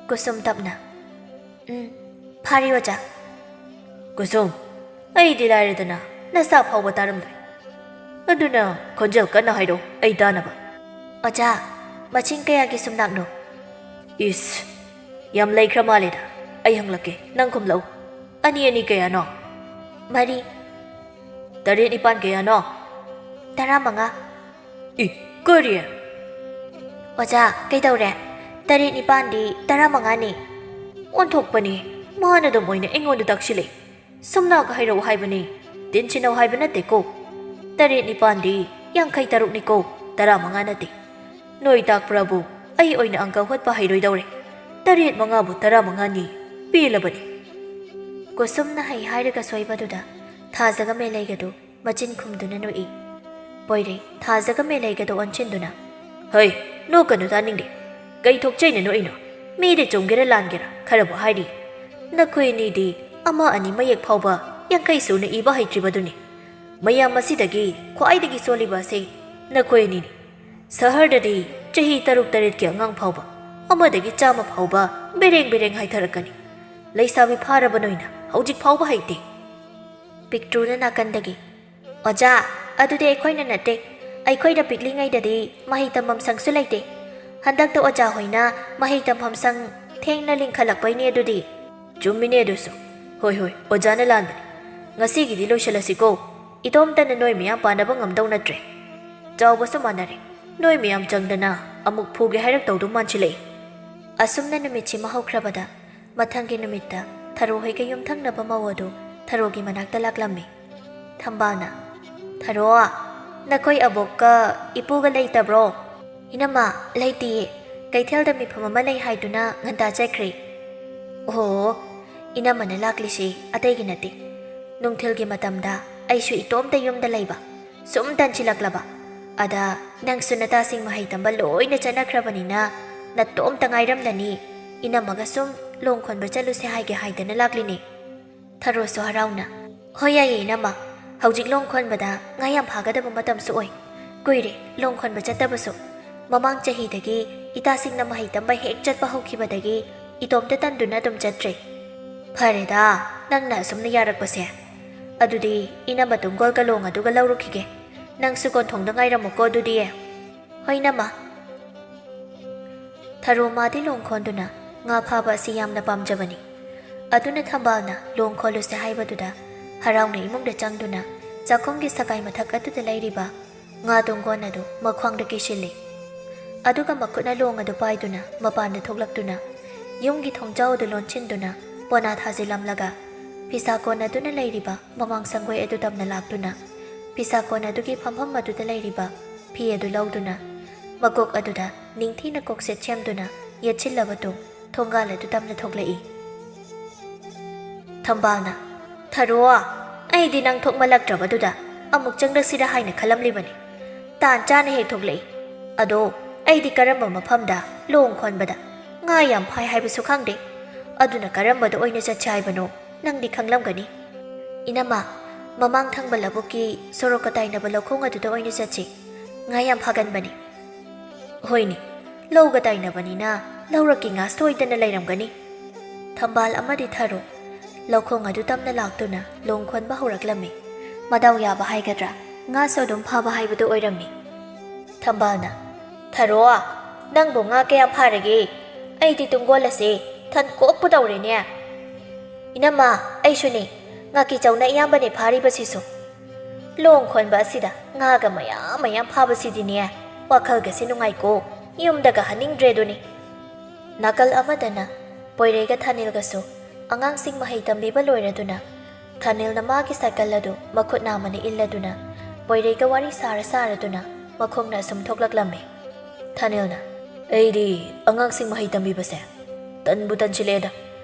ꯀꯨꯁꯨꯝ ꯇꯞꯅ, "ꯎꯝ, ꯐꯥꯔꯤ ꯑꯣꯖꯥ꯫" "ꯀꯨꯁꯨꯝ, ꯑꯩꯗꯤ ꯂꯥꯏꯔꯗꯅ ꯅꯁꯥ ꯐꯥꯎꯕ ꯇꯥꯔꯝꯂꯣꯏ꯫ ꯑꯗꯨꯅ ꯈꯣꯟꯖꯦꯜ ꯀꯟꯅ ꯍꯥꯏꯔꯣ, ꯑꯩ ꯇꯥꯅꯕ꯫" "ꯑꯣꯖꯥ, ꯃꯁꯤꯡ ꯀꯌꯥꯒꯤ ꯁꯨꯝꯅꯥꯛꯅꯣ?" "ꯏꯁ, ꯌꯥꯝ ꯂꯩꯈ꯭ꯔ ꯃꯥꯜꯂꯦꯗ꯫ ꯑꯩ ꯍꯪꯂꯛꯀꯦ, ꯅꯪ ꯈꯨꯝꯂꯛꯎ꯫ ꯑꯅꯤ ꯑꯅꯤ ꯀꯌꯥꯅꯣ?" "ꯃꯔꯤ꯫" "ꯇꯔꯦꯠ ꯅꯤꯄꯥꯟ ꯀꯌꯥꯅꯣ?" "ꯇꯔꯥꯃꯉꯥ꯫" "ꯏ, ꯀꯔꯤ?" "ꯑꯣꯖꯥ, ꯀꯩꯗꯧꯔꯦ? ꯇꯔꯦꯠ ꯅꯤꯄꯥꯟꯗꯤ ꯇꯔꯥꯃꯉꯥꯅꯤ꯫" ꯑꯣꯟꯊꯣꯛꯄꯅꯤ, ꯃꯥꯅ ꯑꯗꯨꯝ ꯑꯣꯏꯅ ꯑꯩꯉꯣꯟꯗ ꯇꯥꯛꯁꯤꯜꯂꯛꯏ꯫ ꯁꯨꯝꯅꯥꯛ ꯍꯥꯏꯔꯛꯎ ꯍꯥꯏꯕꯅꯤ, ꯇꯤꯟꯁꯤꯟꯅꯧ ꯍꯥꯏꯕ ꯅꯠꯇꯦꯀꯣ꯫ ꯇꯔꯦꯠ ꯅꯤꯄꯥꯟꯗꯤ ꯌꯥꯡꯈꯩ ꯇꯔꯨꯛꯅꯤꯀꯣ, ꯇꯔꯥꯃꯉꯥ ꯅꯠꯇꯦ꯫ ꯅꯣꯏ ꯇꯥꯛꯄ꯭ꯔꯕꯨ ꯑꯩ ꯑꯣꯏꯅ ꯑꯪꯀ ꯍꯣꯠꯄ ꯍꯩꯔꯣꯏꯗꯧꯔꯦ꯫ ꯇꯔꯦꯠ ꯃꯉꯥꯕꯨ ꯇꯔꯥꯃꯉꯥꯅꯤ, ꯄꯦꯜꯂꯕꯅꯤ꯫ ꯀꯨꯁꯨꯝꯅ ꯍꯩ ꯍꯥꯏꯔꯒ ꯁꯣꯏꯕꯗꯨꯗ ꯊꯥꯖꯒ ꯃꯦꯂꯩꯒꯗꯨ ꯃꯆꯤꯟ ꯈꯨꯝꯗꯨꯅ ꯅꯣꯛꯏ꯫ ꯄꯣꯏꯔꯩ ꯊꯥꯖꯒ ꯃꯦꯂꯩꯒꯗꯨ ꯑꯣꯟꯁꯤꯟꯗꯨꯅ, "ꯍꯩ, ꯅꯣꯛꯀꯅꯨ, ꯇꯥꯅꯤꯡꯗꯦ꯫ ꯀꯩ ꯊꯣꯛꯆꯩꯅ ꯅꯣꯛꯏꯅꯣ? ꯃꯤꯗꯤ ꯆꯨꯝꯒꯦꯔꯥ ꯂꯥꯟꯒꯦꯔꯥ ꯈꯔꯕꯨ ꯍꯥꯏꯔꯤ꯫ "ꯅꯈꯣꯏ ꯑꯅꯤꯗꯤ ꯑꯃ ꯑꯅꯤ ꯃꯌꯦꯛ ꯐꯥꯎꯕ ꯌꯥꯡꯈꯩ ꯁꯨꯅ ꯏꯕ ꯍꯩꯇ꯭ꯔꯤꯕꯗꯨꯅꯤ꯫ ꯃꯌꯥꯝ ꯑꯁꯤꯗꯒꯤ ꯈ꯭ꯋꯥꯏꯗꯒꯤ ꯁꯣꯜꯂꯤꯕ ꯑꯁꯤ ꯅꯈꯣꯏ ꯑꯅꯤꯅꯤ꯫ ꯁꯍꯔꯗꯗꯤ ꯆꯍꯤ ꯇꯔꯨꯛ ꯇꯔꯦꯠꯀꯤ ꯑꯉꯥꯡ ꯐꯥꯎꯕ, ꯑꯃꯗꯒꯤ ꯆꯥꯝꯃ ꯐꯥꯎꯕ ꯕꯦꯔꯦꯡ ꯕꯦꯔꯦꯡ ꯍꯥꯏꯊꯔꯛꯀꯅꯤ꯫ ꯂꯩꯁꯥꯕꯤ ꯐꯥꯔꯕ ꯅꯣꯏꯅ ꯍꯧꯖꯤꯛ ꯐꯥꯎꯕ ꯍꯩꯇꯦ꯫" ꯄꯤꯛꯇ꯭ꯔꯨꯅ ꯅꯥꯀꯟꯗꯒꯤ, "ꯑꯣꯖꯥ, ꯑꯗꯨꯗꯤ ꯑꯩꯈꯣꯏꯅ ꯅꯠꯇꯦ꯫ ꯑꯩꯈꯣꯏꯅ ꯄꯤꯛꯂꯤꯉꯩꯗꯗꯤ ꯃꯍꯩ ꯇꯝꯐꯝ ꯁꯪꯁꯨ ꯂꯩꯇꯦ꯫ ꯍꯟꯗꯛꯇ ꯑꯣꯖꯥ ꯍꯣꯏꯅ ꯃꯍꯩ ꯇꯝꯐꯝ ꯁꯪ ꯊꯦꯡꯅ ꯂꯤꯡꯈꯠꯂꯛꯄꯩꯅꯦ ꯑꯗꯨꯗꯤ꯫" "ꯆꯨꯝꯃꯤꯅꯦ ꯑꯗꯨꯁꯨ꯫ ꯍꯣꯏ, ꯍꯣꯏ, ꯑꯣꯖꯥꯅ ꯂꯥꯟꯕꯅꯤ꯫ ꯉꯁꯤꯒꯤꯗꯤ ꯂꯣꯏꯁꯤꯜꯂꯁꯤꯀꯣ꯫ ꯏꯇꯣꯝꯇꯅ ꯅꯣꯏ ꯃꯌꯥꯝ ꯄꯥꯅꯕ ꯉꯝꯗꯧ ꯅꯠꯇ꯭ꯔꯦ꯫ ꯆꯥꯎꯕꯁꯨ ꯃꯥꯟꯅꯔꯦ꯫ ꯅꯣꯏ ꯃꯌꯥꯝ ꯆꯪꯗꯅ ꯑꯃꯨꯛ ꯐꯨꯒꯦ ꯍꯥꯏꯔꯛꯇꯧꯗꯨ ꯃꯥꯟꯁꯤꯜꯂꯛꯏ꯫" ꯑꯁꯨꯝꯅ ꯅꯨꯃꯤꯠꯁꯤꯃ ꯍꯧꯈ꯭ꯔꯕꯗ, ꯃꯊꯪꯒꯤ ꯅꯨꯃꯤꯠꯇ ꯊꯔꯣ ꯍꯣꯏꯒ ꯌꯨꯝꯊꯪꯅꯕ ꯃꯧ ꯑꯗꯨ ꯊꯔꯣꯒꯤ ꯃꯅꯥꯛꯇ ꯂꯥꯛꯂꯝꯃꯤ꯫ ꯊꯝꯕꯥꯜꯅ, "ꯊꯔꯣ, ꯅꯈꯣꯏ ꯑꯕꯣꯛꯀ ꯏꯄꯨꯒ ꯂꯩꯇꯕ꯭ꯔꯣ?" "ꯏꯅꯝꯃ, ꯂꯩꯇꯤꯌꯦ꯫ ꯀꯩꯊꯦꯜꯗ ꯃꯤꯐꯝ ꯑꯃ ꯂꯩ ꯍꯥꯏꯗꯨꯅ ꯉꯟꯇꯥ ꯆꯠꯈ꯭ꯔꯦ꯫" "ꯑꯣꯍꯣ, ꯏꯅꯝꯃꯅ ꯂꯥꯛꯂꯤꯁꯤ ꯑꯇꯩꯒꯤ ꯅꯠꯇꯦ꯫ ꯅꯨꯡꯊꯤꯜꯒꯤ ꯃꯇꯝꯗ ꯑꯩꯁꯨ ꯏꯇꯣꯝꯇ ꯌꯨꯝꯗ ꯂꯩꯕ꯫ ꯁꯨꯝ ꯇꯟꯁꯤꯜꯂꯛꯂꯕ꯫ ꯑꯗ ꯅꯪꯁꯨ ꯅꯇꯥꯁꯤꯡ ꯃꯍꯩ ꯇꯝꯕ ꯂꯣꯏꯅ ꯆꯠꯅꯈ꯭ꯔꯕꯅꯤꯅ ꯅꯇꯣꯝꯇ ꯉꯥꯏꯔꯝꯂꯅꯤ꯫ ꯏꯅꯝꯃꯒ ꯁꯨꯝ ꯂꯣꯡ ꯈꯣꯟꯕ ꯆꯠꯂꯨꯁꯦ ꯍꯥꯏꯒꯦ ꯍꯥꯏꯗꯅ ꯂꯥꯛꯂꯤꯅꯦ꯫" ꯊꯔꯣꯁꯨ ꯍꯔꯥꯎꯅ, "ꯍꯣꯏ, ꯌꯥꯏꯌꯦ ꯏꯅꯝꯃ꯫ ꯍꯧꯖꯤꯛ ꯂꯣꯡ ꯈꯣꯟꯕꯗ ꯉꯥ ꯌꯥꯝ ꯐꯥꯒꯗꯕ ꯃꯇꯝꯁꯨ ꯑꯣꯏ꯫ ꯀꯨꯏꯔꯦ ꯂꯣꯡ ꯈꯣꯟꯕ ꯆꯠꯇꯕꯁꯨ꯫ ꯃꯃꯥꯡ ꯆꯍꯤꯗꯒꯤ ꯏꯇꯥꯁꯤꯡꯅ ꯃꯍꯩ ꯇꯝꯕ ꯍꯦꯛ ꯆꯠꯄ ꯍꯧꯈꯤꯕꯗꯒꯤ ꯏꯇꯣꯝꯇ ꯇꯟꯗꯨꯅ ꯑꯗꯨꯝ ꯆꯠꯇ꯭ꯔꯦ꯫" "ꯐꯔꯦꯗ, ꯅꯪꯅ ꯑꯁꯨꯝꯅ ꯌꯥꯔꯛꯄꯁꯦ꯫ ꯑꯗꯨꯗꯤ ꯏꯅꯝꯃ ꯇꯨꯡꯒꯣꯜꯒ ꯂꯣꯡ ꯑꯗꯨꯒ ꯂꯧꯔꯨꯈꯤꯒꯦ꯫ ꯅꯪꯁꯨ ꯀꯣꯟꯊꯣꯡꯗ ꯉꯥꯏꯔꯝꯃꯨꯀꯣ ꯑꯗꯨꯗꯤ꯫" "ꯍꯣꯏ ꯏꯅꯝꯃ꯫" ꯊꯔꯣ ꯃꯥꯗꯤ ꯂꯣꯡ ꯈꯣꯟꯗꯨꯅ ꯉꯥ ꯐꯥꯕ ꯑꯁꯤ ꯌꯥꯝꯅ ꯄꯥꯝꯖꯕꯅꯤ꯫ ꯑꯗꯨꯅ ꯊꯝꯕꯥꯜꯅ ꯂꯣꯡ ꯈꯣꯜꯂꯨꯁꯦ ꯍꯥꯏꯕꯗꯨꯗ ꯍꯔꯥꯎꯅ ꯏꯃꯨꯡꯗ ꯆꯪꯗꯨꯅ ꯆꯥꯛꯈꯨꯝꯒꯤ ꯁꯒꯥꯏ ꯃꯊꯛ ꯑꯗꯨꯗ ꯂꯩꯔꯤꯕ ꯉꯥ ꯇꯣꯡꯒꯣꯟ ꯑꯗꯨ ꯃꯈ꯭ꯋꯥꯡꯗ ꯀꯤꯁꯤꯜꯂꯤ꯫ ꯑꯗꯨꯒ ꯃꯈꯨꯠꯅ ꯂꯣꯡ ꯑꯗꯨ ꯄꯥꯏꯗꯨꯅ ꯃꯄꯥꯟꯗ ꯊꯣꯛꯂꯛꯇꯨꯅ ꯌꯨꯝꯒꯤ ꯊꯣꯡꯖꯥꯎ ꯑꯗꯨ ꯂꯣꯟꯁꯤꯟꯗꯨꯅ ꯄꯣꯅꯥ ꯊꯥꯖꯤꯜꯂꯝꯂꯒ ꯐꯤꯁꯥ ꯀꯣꯟ ꯑꯗꯨꯅ ꯂꯩꯔꯤꯕ ꯃꯃꯥꯡ ꯁꯪꯒꯣꯏ ꯑꯗꯨ ꯇꯝꯅ ꯂꯥꯛꯇꯨꯅ ꯐꯤꯁꯥ ꯀꯣꯟ ꯑꯗꯨꯒꯤ ꯐꯝꯐꯝ ꯑꯗꯨꯗ ꯂꯩꯔꯤꯕ ꯐꯤ ꯑꯗꯨ ꯂꯧꯗꯨꯅ ꯃꯀꯣꯛ ꯑꯗꯨꯗ ꯅꯤꯡꯊꯤꯅ ꯀꯣꯛꯁꯦꯠ ꯁꯦꯝꯗꯨꯅ ꯌꯦꯠꯁꯤꯜꯂꯕ ꯇꯨꯡ ꯊꯣꯡꯒꯥꯜ ꯑꯗꯨ ꯇꯝꯅ ꯊꯣꯛꯂꯛꯏ꯫ ꯊꯝꯕꯥꯜꯅ, "ꯊꯔꯣ, ꯑꯩꯗꯤ ꯅꯪ ꯊꯣꯛꯃꯜꯂꯛꯇ꯭ꯔꯕꯗꯨꯗ ꯑꯃꯨꯛ ꯆꯪꯂꯛꯁꯤꯔꯥ ꯍꯥꯏꯅ ꯈꯜꯂꯝꯂꯤꯕꯅꯤ꯫ ꯇꯥꯟ ꯆꯥꯅ ꯍꯦꯛ ꯊꯣꯛꯂꯛꯏ꯫ ꯑꯗꯣ ꯑꯩꯗꯤ ꯀꯔꯝꯕ ꯃꯐꯝꯗ ꯂꯣꯡ ꯈꯣꯟꯕꯗ ꯉꯥ ꯌꯥꯝ ꯐꯥꯏ ꯍꯥꯏꯕꯁꯨ ꯈꯪꯗꯦ꯫ ꯑꯗꯨꯅ ꯀꯔꯝꯕꯗ ꯑꯣꯏꯅ ꯆꯠꯁꯦ ꯍꯥꯏꯕꯅꯣ? ꯅꯪꯗꯤ ꯈꯪꯂꯝꯒꯅꯤ꯫ ꯏꯅꯝꯃ, ꯃꯃꯥꯡ ꯊꯪꯕ ꯂꯧꯕꯨꯛꯀꯤ ꯁꯣꯔꯣꯛꯀ ꯇꯥꯏꯅꯕ ꯂꯧꯈꯣꯡ ꯑꯗꯨꯗ ꯑꯣꯏꯅ ꯆꯠꯁꯤ꯫ ꯉꯥ ꯌꯥꯝ ꯐꯥꯒꯟꯕꯅꯤ꯫ ꯍꯣꯏꯅꯦ, ꯂꯧꯒ ꯇꯥꯏꯅꯕꯅꯤꯅ ꯂꯧꯔꯛꯀꯤ ꯉꯥ ꯁꯣꯏꯗꯅ ꯂꯩꯔꯝꯒꯅꯤ꯫ ꯊꯝꯕꯥꯜ ꯑꯃꯗꯤ ꯊꯔꯣ ꯂꯧꯈꯣꯡ ꯑꯗꯨ ꯇꯝꯅ ꯂꯥꯛꯇꯨꯅ ꯂꯣꯡ ꯈꯣꯟꯕ ꯍꯧꯔꯛꯂꯝꯃꯤ꯫ ꯃꯗꯥꯎ ꯌꯥꯕ ꯍꯥꯏꯒꯗ꯭ꯔꯥ, ꯉꯥꯁꯨ ꯑꯗꯨꯝ ꯐꯥꯕ ꯍꯥꯏꯕꯗꯨ ꯑꯣꯏꯔꯝꯃꯤ꯫ ꯊꯝꯕꯥꯜꯅ, "ꯊꯔꯣ, ꯅꯪꯕꯨ ꯉꯥ ꯀꯌꯥꯝ ꯐꯥꯔꯒꯦ? ꯑꯩꯗꯤ ꯇꯨꯡꯒꯣꯜ ꯑꯁꯦ ꯊꯟ ꯀꯣꯛꯄꯨ ꯇꯧꯔꯦꯅꯦ꯫" "ꯏꯅꯝꯃ, ꯑꯩꯁꯨꯅꯦ, ꯉꯥꯀꯤꯆꯧꯅ ꯑꯌꯥꯝꯕꯅꯦ ꯐꯥꯔꯤꯕꯁꯤꯁꯨ꯫ ꯂꯣꯡ ꯈꯣꯟꯕ ꯑꯁꯤꯗ ꯉꯥꯒ ꯃꯌꯥꯝ ꯃꯌꯥꯝ ꯐꯥꯕꯁꯤꯗꯤꯅꯦ, ꯋꯥꯈꯜꯒꯁꯦ ꯅꯨꯡꯉꯥꯏꯀꯣ, ꯌꯨꯝꯗꯒ ꯍꯟꯅꯤꯡꯗ꯭ꯔꯦꯗꯨꯅꯤ꯫" ꯅꯥꯀꯜ ꯑꯃꯗꯅ ꯄꯣꯏꯔꯩꯒ ꯊꯥꯅꯤꯜꯒꯁꯨ ꯑꯉꯥꯡꯁꯤꯡ ꯃꯍꯩ ꯇꯝꯕꯤꯕ ꯂꯣꯏꯔꯗꯨꯅ, ꯊꯥꯅꯤꯜꯅ ꯃꯥꯒꯤ ꯁꯥꯏꯀꯜ ꯑꯗꯨ ꯃꯈꯨꯠ ꯅꯥꯝꯃꯅ ꯏꯜꯂꯗꯨꯅ, ꯄꯣꯏꯔꯩꯒ ꯋꯥꯔꯤ ꯁꯥꯔ ꯁꯥꯔꯗꯨꯅ ꯃꯈꯣꯡꯅ ꯑꯁꯨꯝ ꯊꯣꯛꯂꯛꯂꯝꯃꯤ꯫ ꯊꯥꯅꯤꯜꯅ, "ꯑꯩꯗꯤ ꯑꯉꯥꯡꯁꯤꯡ ꯃꯍꯩ ꯇꯝꯕꯤꯕꯁꯦ ꯇꯟꯕꯨ ꯇꯟꯁꯤꯜꯂꯛꯑꯦꯗ꯫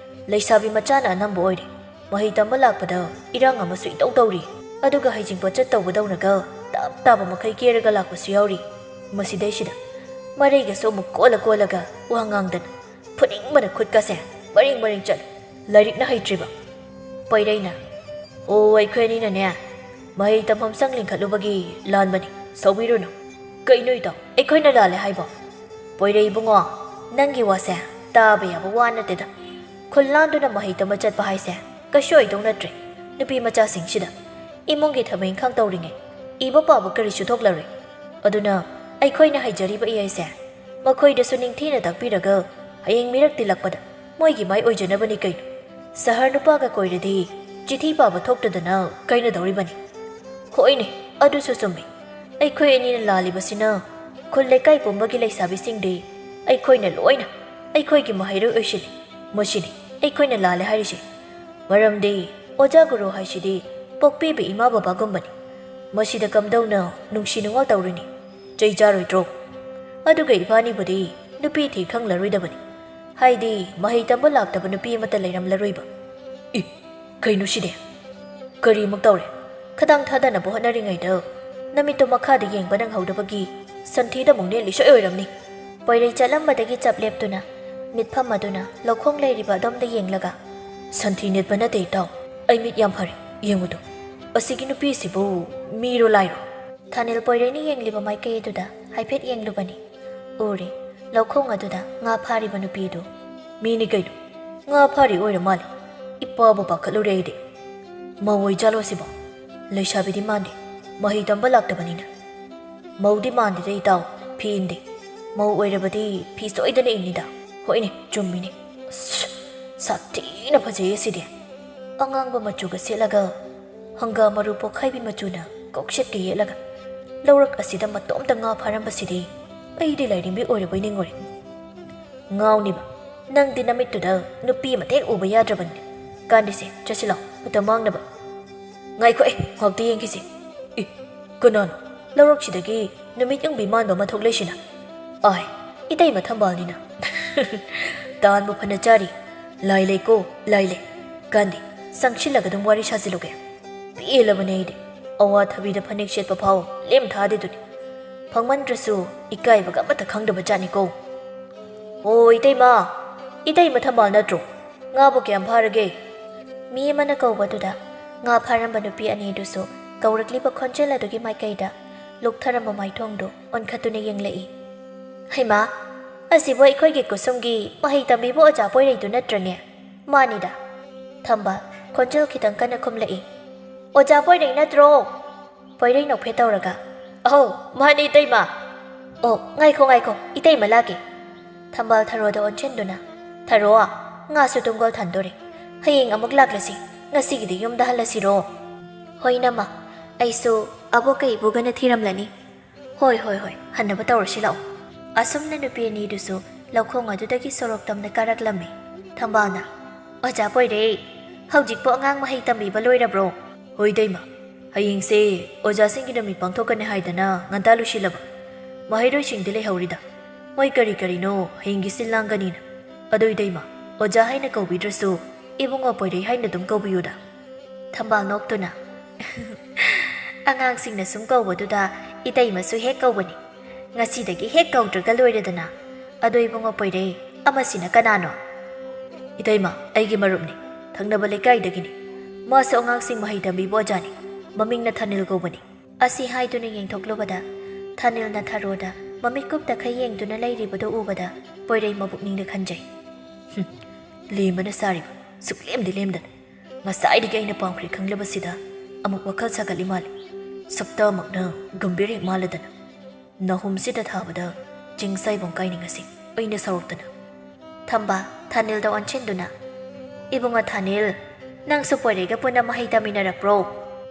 ꯂꯩꯁꯥꯕꯤ ꯃꯆꯥꯅ ꯑꯅꯝꯕ ꯑꯣꯏꯔꯦ꯫ ꯃꯍꯩ ꯇꯝꯕ ꯂꯥꯛꯄꯗ ꯏꯔꯥꯡ ꯑꯃꯁꯨ ꯏꯇꯧ ꯇꯧꯔꯤ꯫ ꯑꯗꯨꯒ ꯍꯩꯖꯤꯡꯄꯣꯠ ꯆꯠꯇꯧꯕꯗꯧꯅꯒ ꯇꯞ ꯇꯥꯕ ꯃꯈꯩ ꯀꯦꯔꯒ ꯂꯥꯛꯄꯁꯨ ꯌꯥꯎꯔꯤ꯫ ꯃꯁꯤꯗꯩꯁꯤꯗ ꯃꯔꯩꯒꯁꯨ ꯑꯃꯨꯛ ꯀꯣꯜꯂ ꯀꯣꯜꯂꯒ ꯋꯥ ꯉꯥꯡꯗꯅ, ꯐꯨꯅꯤꯡꯕꯅ ꯈꯨꯠꯀꯁꯦ ꯃꯔꯤꯡ ꯃꯔꯤꯡ ꯆꯠꯂꯤ꯫ ꯂꯥꯏꯔꯤꯛꯅ ꯍꯩꯇ꯭ꯔꯤꯕ꯫" ꯄꯣꯏꯔꯩꯅ, "ꯑꯣ, ꯑꯩꯈꯣꯏ ꯑꯅꯤꯅꯅꯦ, ꯃꯍꯩ ꯇꯝꯐꯝ ꯁꯪ ꯂꯤꯡꯈꯠꯂꯨꯕꯒꯤ ꯂꯥꯟꯕꯅꯤ, ꯁꯥꯎꯕꯤꯔꯨꯅꯨ꯫" "ꯀꯩꯅꯣ ꯏꯇꯥꯎ, ꯑꯩꯈꯣꯏꯅ ꯂꯥꯜꯂꯦ ꯍꯥꯏꯕꯣ?" "ꯄꯣꯏꯔꯩ ꯏꯕꯨꯡꯉꯣ, ꯅꯪꯒꯤ ꯋꯥꯁꯦ ꯇꯥꯕ ꯌꯥꯕ ꯋꯥ ꯅꯠꯇꯦꯗ꯫ ꯈꯨꯜ ꯂꯥꯟꯗꯨꯅ ꯃꯍꯩ ꯇꯝꯕ ꯆꯠꯄ ꯍꯥꯏꯁꯦ ꯀꯩꯁꯨ ꯑꯣꯏꯗꯧ ꯅꯠꯇ꯭ꯔꯦ꯫ ꯅꯨꯄꯤ ꯃꯆꯥꯁꯤꯡꯁꯤꯗ ꯏꯃꯨꯡꯒꯤ ꯊꯕꯛ ꯏꯪꯈꯥꯡ ꯇꯧꯔꯤꯉꯩ ꯏꯕ ꯄꯥꯕ ꯀꯔꯤꯁꯨ ꯊꯣꯛꯂꯔꯣꯏ꯫ ꯑꯗꯨꯅ ꯑꯩꯈꯣꯏꯅ ꯍꯩꯖꯔꯤꯕ ꯏꯌꯥꯏꯁꯦ ꯃꯈꯣꯏꯗꯁꯨ ꯅꯤꯡꯊꯤꯅ ꯇꯥꯛꯄꯤꯔꯒ ꯍꯌꯦꯡ ꯃꯤꯔꯛ ꯇꯤꯜꯂꯛꯄꯗ ꯃꯣꯏꯒꯤ ꯃꯥꯏ ꯑꯣꯏꯖꯅꯕꯅꯤ ꯀꯩꯅꯣ꯫ ꯁꯍꯔ ꯅꯨꯄꯥꯒ ꯀꯣꯏꯔꯗꯤ ꯆꯤꯊꯤ ꯄꯥꯕ ꯊꯣꯛꯇꯗꯅ ꯀꯩꯅꯗꯧꯔꯤꯕꯅꯤ꯫" "ꯍꯣꯏꯅꯦ, ꯑꯗꯨꯁꯨ ꯆꯨꯝꯃꯤ꯫ ꯑꯩꯈꯣꯏ ꯑꯅꯤꯅ ꯂꯥꯜꯂꯤꯕꯁꯤꯅ ꯈꯨꯜ ꯂꯩꯀꯥꯏ ꯄꯨꯝꯕꯒꯤ ꯂꯩꯁꯥꯕꯤꯁꯤꯡꯗꯤ ꯑꯩꯈꯣꯏꯅ ꯂꯣꯏꯅ ꯑꯩꯈꯣꯏꯒꯤ ꯃꯍꯩꯔꯣꯏ ꯑꯣꯏꯁꯤꯜꯂꯤ꯫ ꯃꯁꯤꯅꯤ ꯑꯩꯈꯣꯏꯅ ꯂꯥꯜꯂꯦ ꯍꯥꯏꯔꯤꯁꯦ꯫ ꯃꯔꯝꯗꯤ ꯑꯣꯖꯥ ꯒꯨꯔꯨ ꯍꯥꯏꯁꯤꯗꯤ ꯄꯣꯛꯄꯤꯕ ꯏꯃꯥ ꯕꯕꯥꯒꯨꯝꯕꯅꯤ꯫ ꯃꯁꯤꯗ ꯀꯝꯗꯧꯅ ꯅꯨꯡꯁꯤ ꯅꯨꯡꯉꯥꯜ ꯇꯧꯔꯨꯅꯤ? ꯆꯩ ꯆꯥꯔꯣꯏꯗ꯭ꯔꯣ? ꯑꯗꯨꯒ ꯏꯕꯥꯅꯤꯕꯨꯗꯤ ꯅꯨꯄꯤ ꯊꯤ ꯈꯪꯂꯔꯣꯏꯗꯕꯅꯤ꯫ ꯍꯥꯏꯗꯤ ꯃꯍꯩ ꯇꯝꯕ ꯂꯥꯛꯇꯕ ꯅꯨꯄꯤ ꯑꯃꯠꯇ ꯂꯩꯔꯝꯂꯔꯣꯏꯕ꯫" "ꯏ, ꯀꯩꯅꯣ ꯁꯤꯗꯤ? ꯀꯔꯤꯃꯨꯛ ꯇꯧꯔꯦ?" ꯈꯗꯥꯡ ꯊꯥꯗꯅꯕ ꯍꯣꯠꯅꯔꯤꯉꯩꯗ ꯅꯃꯤꯠꯇꯨ ꯃꯈꯥꯗ ꯌꯦꯡꯕ ꯅꯪꯍꯧꯗꯕꯒꯤ ꯁꯟꯊꯤꯗ ꯑꯃꯨꯛ ꯅꯦꯠꯂꯤ ꯁꯣꯏ ꯑꯣꯏꯔꯝꯅꯤ꯫ ꯄꯣꯏꯔꯩ ꯆꯠꯂꯝꯕꯗꯒꯤ ꯆꯞ ꯂꯦꯞꯇꯨꯅ ꯃꯤꯠꯐꯝ ꯑꯗꯨꯅ ꯂꯧꯈꯣꯡ ꯂꯩꯔꯤꯕ ꯑꯗꯣꯝꯗ ꯌꯦꯡꯂꯒ, "ꯁꯟꯊꯤ ꯅꯦꯠꯄ ꯅꯠꯇꯦ, ꯏꯇꯥꯎ꯫ ꯑꯩ ꯃꯤꯠ ꯌꯥꯝ ꯐꯔꯦ, ꯌꯦꯡꯉꯨꯗꯣ꯫ ꯑꯁꯤꯒꯤ ꯅꯨꯄꯤꯁꯤꯕꯨ ꯃꯤꯔꯣ ꯂꯥꯏꯔꯣ?" ꯊꯥꯅꯤꯜ ꯄꯣꯏꯔꯩꯅ ꯌꯦꯡꯂꯤꯕ ꯃꯥꯏꯀꯩ ꯑꯗꯨꯗ ꯍꯥꯏꯐꯦꯠ ꯌꯦꯡꯂꯨꯕꯅꯤ꯫ ꯎꯔꯦ, ꯂꯧꯈꯣꯡ ꯑꯗꯨꯗ ꯉꯥ ꯐꯥꯔꯤꯕ ꯅꯨꯄꯤꯗꯨ꯫ "ꯃꯤꯅꯤ ꯀꯩꯅꯣ, ꯉꯥ ꯐꯥꯔꯤ ꯑꯣꯏꯔ ꯃꯥꯜꯂꯦ꯫ ꯏꯄꯥꯕꯨ ꯄꯥꯈꯠꯂꯨꯔꯦ ꯑꯩꯗꯤ꯫ ꯃꯧ ꯑꯣꯏꯖꯥꯠꯂꯣ ꯁꯤꯕꯣ? ꯂꯩꯁꯥꯕꯤꯗꯤ ꯃꯥꯟꯗꯦ, ꯃꯍꯩ ꯇꯝꯕ ꯂꯥꯛꯇꯕꯅꯤꯅ꯫" "ꯃꯧꯗꯤ ꯃꯥꯟꯗꯦꯗ ꯏꯇꯥꯎ, ꯐꯤ ꯏꯟꯗꯦ꯫ ꯃꯧ ꯑꯣꯏꯔꯕꯗꯤ ꯐꯤ ꯁꯣꯏꯗꯅ ꯏꯟꯅꯤꯗ꯫ ꯍꯣꯏꯅꯦ, ꯆꯨꯝꯃꯤꯅꯦ꯫ ꯑꯁ, ꯁꯥꯊꯤꯅ ꯐꯖꯩꯌꯦ ꯁꯤꯗꯤ꯫ ꯑꯉꯥꯡꯕ ꯃꯆꯨꯒ ꯁꯦꯠꯂꯒ, ꯍꯪꯒꯥꯝ ꯃꯔꯨ ꯄꯣꯛꯈꯥꯏꯕꯤ ꯃꯆꯨꯅ ꯀꯣꯛꯁꯦꯠꯀ ꯌꯦꯠꯂꯒ, ꯂꯧꯔꯛ ꯑꯁꯤꯗ ꯃꯇꯣꯝꯇ ꯉꯥ ꯐꯥꯔꯝꯕꯁꯤꯗꯤ ꯑꯩꯗꯤ ꯂꯥꯏꯔꯦꯝꯕꯤ ꯑꯣꯏꯔꯕꯣꯏ ꯅꯤꯡꯉꯨꯔꯦ꯫ ꯉꯥꯎꯅꯤꯕ, ꯅꯪꯗꯤ ꯅꯃꯤꯠꯇꯨꯗ ꯅꯨꯄꯤ ꯑꯃ ꯍꯦꯛ ꯎꯕ ꯌꯥꯗ꯭ꯔꯕꯅꯤ꯫ ꯀꯥꯟꯗꯦꯁꯦ, ꯆꯠꯁꯤꯜꯂꯣ, ꯃꯇꯝ ꯃꯥꯡꯅꯕ꯫" "ꯉꯥꯏꯈꯣ, ꯑꯦ, ꯉꯥꯛꯇ ꯌꯦꯡꯈꯤꯁꯦ꯫ ꯏ, ꯀꯅꯥꯅꯣ ꯂꯧꯔꯛꯁꯤꯗꯒꯤ ꯅꯨꯃꯤꯠ ꯌꯨꯡꯕꯤ ꯃꯥꯟꯕ ꯑꯃ ꯊꯣꯛꯂꯛꯏꯁꯤꯅ? ꯑꯥꯏ, ꯏꯇꯩꯃ ꯊꯝꯕꯥꯜꯅꯤꯅ꯫ ꯇꯥꯟꯕꯨ ꯐꯅ ꯆꯥꯔꯤ꯫ ꯂꯥꯏ ꯂꯩꯀꯣ, ꯂꯥꯏ ꯂꯩ꯫ ꯀꯥꯟꯗꯦ, ꯆꯪꯁꯤꯜꯂꯒ ꯑꯗꯨꯝ ꯋꯥꯔꯤ ꯁꯥꯖꯤꯜꯂꯨꯒꯦ꯫ ꯄꯦꯜꯂꯕꯅꯦ ꯑꯩꯗꯤ꯫ ꯑꯋꯥꯊꯕꯤꯗ ꯐꯅꯦꯛ ꯁꯦꯠꯄ ꯐꯥꯎ ꯂꯦꯝ ꯊꯥꯗꯦꯗꯨꯅꯤ꯫ ꯐꯪꯃꯟꯗ꯭ꯔꯁꯨ ꯏꯀꯥꯏꯕꯒ ꯑꯃꯠꯇ ꯈꯪꯗꯕ ꯖꯥꯠꯅꯤꯀꯣ꯫" "ꯑꯣ, ꯏꯇꯩꯃ, ꯏꯇꯩꯃ ꯊꯝꯕꯥꯜ ꯅꯠꯇ꯭ꯔꯣ? ꯉꯥꯕꯨ ꯀꯌꯥꯝ ꯐꯥꯔꯒꯦ?" ꯃꯤ ꯑꯃꯅ ꯀꯧꯕꯗꯨꯗ ꯉꯥ ꯐꯥꯔꯝꯕ ꯅꯨꯄꯤ ꯑꯅꯤꯗꯨꯁꯨ ꯀꯧꯔꯛꯂꯤꯕ ꯈꯣꯟꯖꯦꯜ ꯑꯗꯨꯒꯤ ꯃꯥꯏꯀꯩꯗ ꯂꯨꯞꯊꯔꯝꯕ ꯃꯥꯏꯊꯣꯡꯗꯨ ꯑꯣꯟꯈꯠꯇꯨꯅ ꯌꯦꯡꯂꯛꯏ꯫ "ꯍꯩꯃꯥ, ꯑꯁꯤꯕꯨ ꯑꯩꯈꯣꯏꯒꯤ ꯈꯨꯁꯨꯝꯒꯤ ꯃꯍꯩ ꯇꯝꯕꯤꯕ ꯑꯣꯖꯥ ꯄꯣꯏꯔꯩꯗꯨ ꯅꯠꯇ꯭ꯔꯅꯦ?" "ꯃꯥꯅꯤꯗ꯫" ꯊꯝꯕꯥꯜ ꯈꯣꯟꯖꯦꯜ ꯈꯤꯇꯪ ꯀꯟꯅ ꯈꯨꯝꯂꯛꯏ꯫ "ꯑꯣꯖꯥ ꯄꯣꯏꯔꯩ ꯅꯠꯇ꯭ꯔꯣ?" ꯄꯣꯏꯔꯩ ꯅꯣꯛꯐꯦꯠ ꯇꯧꯔꯒ, "ꯑꯧ, ꯃꯥꯅꯤ ꯏꯇꯩꯃ꯫" "ꯑꯣ, ꯉꯥꯏꯈꯣ, ꯉꯥꯏꯈꯣ, ꯏꯇꯩꯃ ꯂꯥꯛꯀꯦ꯫" ꯊꯝꯕꯥꯜ ꯊꯔꯣꯗ ꯑꯣꯟꯁꯤꯟꯗꯨꯅ, "ꯊꯔꯣ, ꯉꯥꯁꯨ ꯇꯨꯡꯒꯣꯜ ꯊꯥꯟꯗꯣꯔꯦ꯫ ꯍꯌꯦꯡ ꯑꯃꯨꯛ ꯂꯥꯛꯂꯁꯤ, ꯉꯁꯤꯒꯤꯗꯤ ꯌꯨꯝꯗ ꯍꯜꯂꯁꯤꯔꯣ?" "ꯍꯣꯏ ꯅꯃ, ꯑꯩꯁꯨ ꯑꯕꯣꯛꯀ ꯏꯕꯨꯒꯅ ꯊꯤꯔꯝꯂꯅꯤ꯫" "ꯍꯣꯏ, ꯍꯣꯏ, ꯍꯣꯏ, ꯍꯟꯅꯕ ꯇꯧꯔꯁꯤ ꯂꯥꯛꯑꯣ꯫" ꯑꯁꯨꯝꯅ ꯅꯨꯄꯤ ꯑꯅꯤꯗꯨꯁꯨ ꯂꯧꯈꯣꯡ ꯑꯗꯨꯗꯒꯤ ꯁꯣꯔꯣꯛ ꯇꯝꯅ ꯀꯥꯔꯛꯂꯝꯃꯤ꯫ ꯊꯝꯕꯥꯜꯅ, "ꯑꯣꯖꯥ ꯄꯣꯏꯔꯩ, ꯍꯧꯖꯤꯛꯄꯨ ꯑꯉꯥꯡ ꯃꯍꯩ ꯇꯝꯕꯤꯕ ꯂꯣꯏꯔꯕ꯭ꯔꯣ?" "ꯍꯣꯏ ꯏꯇꯩꯃ, ꯍꯌꯦꯡꯁꯦ ꯑꯣꯖꯥꯁꯤꯡꯒꯤ ꯅꯨꯃꯤꯠ ꯄꯥꯡꯊꯣꯛꯀꯅꯤ ꯍꯥꯏꯗꯅ ꯉꯟꯇꯥ ꯂꯣꯏꯁꯤꯜꯂꯕ꯫ ꯃꯍꯩꯔꯣꯏꯁꯤꯡꯗꯤ ꯂꯩꯍꯧꯔꯤꯗ꯫ ꯃꯣꯏ ꯀꯔꯤ ꯀꯔꯤꯅꯣ ꯍꯌꯦꯡꯒꯤ ꯁꯤꯜ ꯂꯥꯡꯒꯅꯤꯅ꯫ ꯑꯗꯣ ꯏꯇꯩꯃ, ꯑꯣꯖꯥ ꯍꯥꯏꯅ ꯀꯧꯕꯤꯗ꯭ꯔꯁꯨ ꯏꯕꯨꯡꯉꯣ ꯄꯣꯏꯔꯩ ꯍꯥꯏꯅ ꯑꯗꯨꯝ ꯀꯧꯕꯤꯌꯨꯗ꯫" ꯊꯝꯕꯥꯜ ꯅꯣꯛꯇꯨꯅ, "ꯑꯉꯥꯡꯁꯤꯡꯅ ꯁꯨꯝ ꯀꯧꯕꯗꯨꯗ ꯏꯇꯩꯃꯁꯨ ꯍꯦꯛ ꯀꯧꯕꯅꯤ꯫ ꯉꯁꯤꯗꯒꯤ ꯍꯦꯛ ꯀꯧꯗ꯭ꯔꯒ ꯂꯣꯏꯔꯦꯗꯅ꯫ ꯑꯗꯣ ꯏꯕꯨꯡꯉꯣ ꯄꯣꯏꯔꯩ, "ꯑꯃꯁꯤꯅ ꯀꯅꯥꯅꯣ?" "ꯏꯇꯩꯃ, ꯑꯩꯒꯤ ꯃꯔꯨꯞꯅꯤ, ꯊꯪꯅꯕ ꯂꯩꯀꯥꯏꯗꯒꯤꯅꯤ꯫ ꯃꯥꯁꯨ ꯑꯉꯥꯡꯁꯤꯡ ꯃꯍꯩ ꯇꯝꯕꯤꯕ ꯑꯣꯖꯥꯅꯤ꯫ ꯃꯃꯤꯡꯅ ꯊꯥꯅꯤꯜ ꯀꯧꯕꯅꯤ"꯫ ꯑꯁꯤ ꯍꯥꯏꯗꯨꯅ ꯌꯦꯡꯊꯣꯛꯂꯨꯕꯗ, ꯊꯥꯅꯤꯜꯅ ꯊꯔꯣꯗ ꯃꯃꯤꯠ ꯀꯨꯞꯇꯈꯩ ꯌꯦꯡꯗꯨꯅ ꯂꯩꯔꯤꯕꯗꯨ ꯎꯕꯗ, ꯄꯣꯏꯔꯩ ꯃꯕꯨꯛꯅꯤꯡꯗ ꯈꯟꯖꯩ, "ꯍꯨꯝ, ꯂꯦꯝꯕꯅ ꯁꯥꯔꯤꯕ, ꯁꯨꯛꯂꯦꯝꯗꯤ ꯂꯦꯝꯗꯅ꯫ ꯉꯁꯥꯏꯗꯒꯤ ꯑꯩꯅ ꯄꯥꯝꯈ꯭ꯔꯦ ꯈꯪꯂꯕꯁꯤꯗ ꯑꯃꯨꯛ ꯋꯥꯈꯜ ꯁꯥꯒꯠꯂꯤ ꯃꯥꯜꯂꯤ꯫ ꯁꯛꯇꯃꯛꯅ ꯒꯝꯚꯤꯔ ꯍꯦꯛ ꯃꯥꯜꯂꯗꯅ꯫ ꯅꯥꯍꯨꯝꯁꯤꯗ ꯊꯥꯕꯗ ꯆꯤꯡꯁꯥꯏꯕꯣꯡ ꯀꯥꯏꯅꯤ ꯉꯁꯤ"꯫ ꯑꯩꯅ ꯁꯥꯎꯔꯛꯇꯅ꯫ ꯊꯝꯕꯥꯜ, ꯊꯥꯅꯤꯜꯗ ꯑꯣꯟꯁꯤꯟꯗꯨꯅ, "ꯏꯕꯨꯡꯉꯣ ꯊꯥꯅꯤꯜ, ꯅꯪꯁꯨ ꯄꯣꯏꯔꯩꯒ ꯄꯨꯟꯅ ꯃꯍꯩ ꯇꯝꯃꯤꯟꯅꯔꯛꯄ꯭ꯔꯣ?"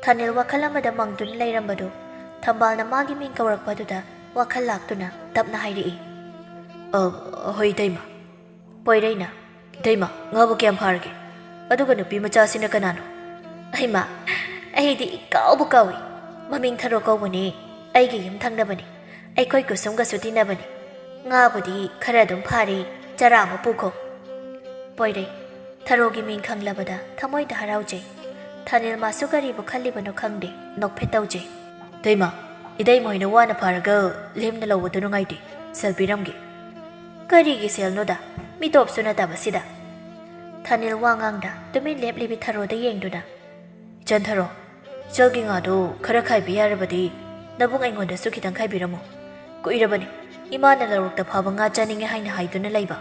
ꯊꯥꯅꯤꯜ ꯋꯥꯈꯜ ꯑꯃꯗ ꯃꯪꯗꯨꯅ ꯂꯩꯔꯝꯕꯗꯨ ꯊꯝꯕꯥꯜꯅ ꯃꯥꯒꯤ ꯃꯤꯡ ꯀꯧꯔꯛꯄꯗꯨꯗ ꯋꯥꯈꯜ ꯂꯥꯛꯇꯨꯅ ꯇꯞꯅ ꯍꯥꯏꯔꯛꯏ꯫ "ꯑ, ꯍꯣꯏ ꯏꯇꯩꯃ"꯫ ꯄꯣꯏꯔꯩꯅ, "ꯏꯇꯩꯃ, ꯉꯥꯕꯨ ꯀꯌꯥꯝ ꯐꯥꯔꯒꯦ? ꯑꯗꯨꯒ ꯅꯨꯄꯤ ꯃꯆꯥꯁꯤꯅ ꯀꯅꯥꯅꯣ?" "ꯍꯩꯃꯥ, ꯑꯩꯗꯤ ꯏꯀꯥꯎꯕꯨ ꯀꯥꯎꯏ꯫ ꯃꯃꯤꯡ ꯊꯔꯣ ꯀꯧꯕꯅꯦ꯫ ꯑꯩꯒꯤ ꯌꯨꯝ ꯊꯪꯅꯕꯅꯤ꯫ ꯑꯩꯈꯣꯏ ꯀꯨꯁꯨꯝꯒꯁꯨ ꯇꯤꯟꯅꯕꯅꯤ꯫ ꯉꯥꯕꯨꯗꯤ ꯈꯔ ꯑꯗꯨꯝ ꯐꯥꯔꯦ, ꯆꯔꯥ ꯑꯃ ꯄꯨꯈꯣ"꯫ ꯄꯣꯏꯔꯩ, ꯊꯔꯣꯒꯤ ꯃꯤꯡ ꯈꯪꯂꯕꯗ ꯊꯃꯣꯏꯗ ꯍꯔꯥꯎꯖꯩ꯫ ꯊꯥꯅꯤꯜ ꯃꯥꯁꯨ ꯀꯔꯤꯕꯨ ꯈꯜꯂꯤꯕꯅꯣ ꯈꯪꯗꯦ, ꯅꯣꯛꯐꯦꯠ ꯇꯧꯖꯩ꯫ "ꯏꯇꯩꯃ, ꯏꯇꯩꯃ ꯍꯣꯏꯅ ꯋꯥꯅ ꯐꯥꯔꯒ ꯂꯦꯝꯅ ꯂꯧꯕꯗꯨ ꯅꯨꯡꯉꯥꯏꯇꯦ, ꯁꯦꯜ ꯄꯤꯔꯝꯒꯦ"꯫ "ꯀꯔꯤꯒꯤ ꯁꯦꯜꯅꯣꯗ? ꯃꯤꯇꯣꯞꯁꯨ ꯅꯠꯇꯕꯁꯤꯗ"꯫ ꯊꯥꯅꯤꯜ ꯋꯥ ꯉꯥꯡꯗ ꯇꯨꯃꯤꯟ ꯂꯦꯞꯂꯤꯕꯤ ꯊꯔꯣꯗ ꯌꯦꯡꯗꯨꯅ, "ꯏꯆꯟ ꯊꯔꯣ, ꯏꯆꯜꯒꯤ ꯉꯥꯗꯨ ꯈꯔ ꯈꯥꯏꯕꯤ ꯌꯥꯔꯕꯗꯤ ꯅꯕꯨꯡ ꯑꯩꯉꯣꯟꯗꯁꯨ ꯈꯤꯇꯪ ꯈꯥꯏꯕꯤꯔꯝꯃꯨ꯫ ꯀꯨꯏꯔꯕꯅꯤ ꯏꯃꯥꯅ ꯂꯧꯔꯛꯇ ꯐꯥꯕ ꯉꯥ ꯆꯥꯅꯤꯡꯉꯦ ꯍꯥꯏꯅ ꯍꯥꯏꯗꯨꯅ ꯂꯩꯕ"꯫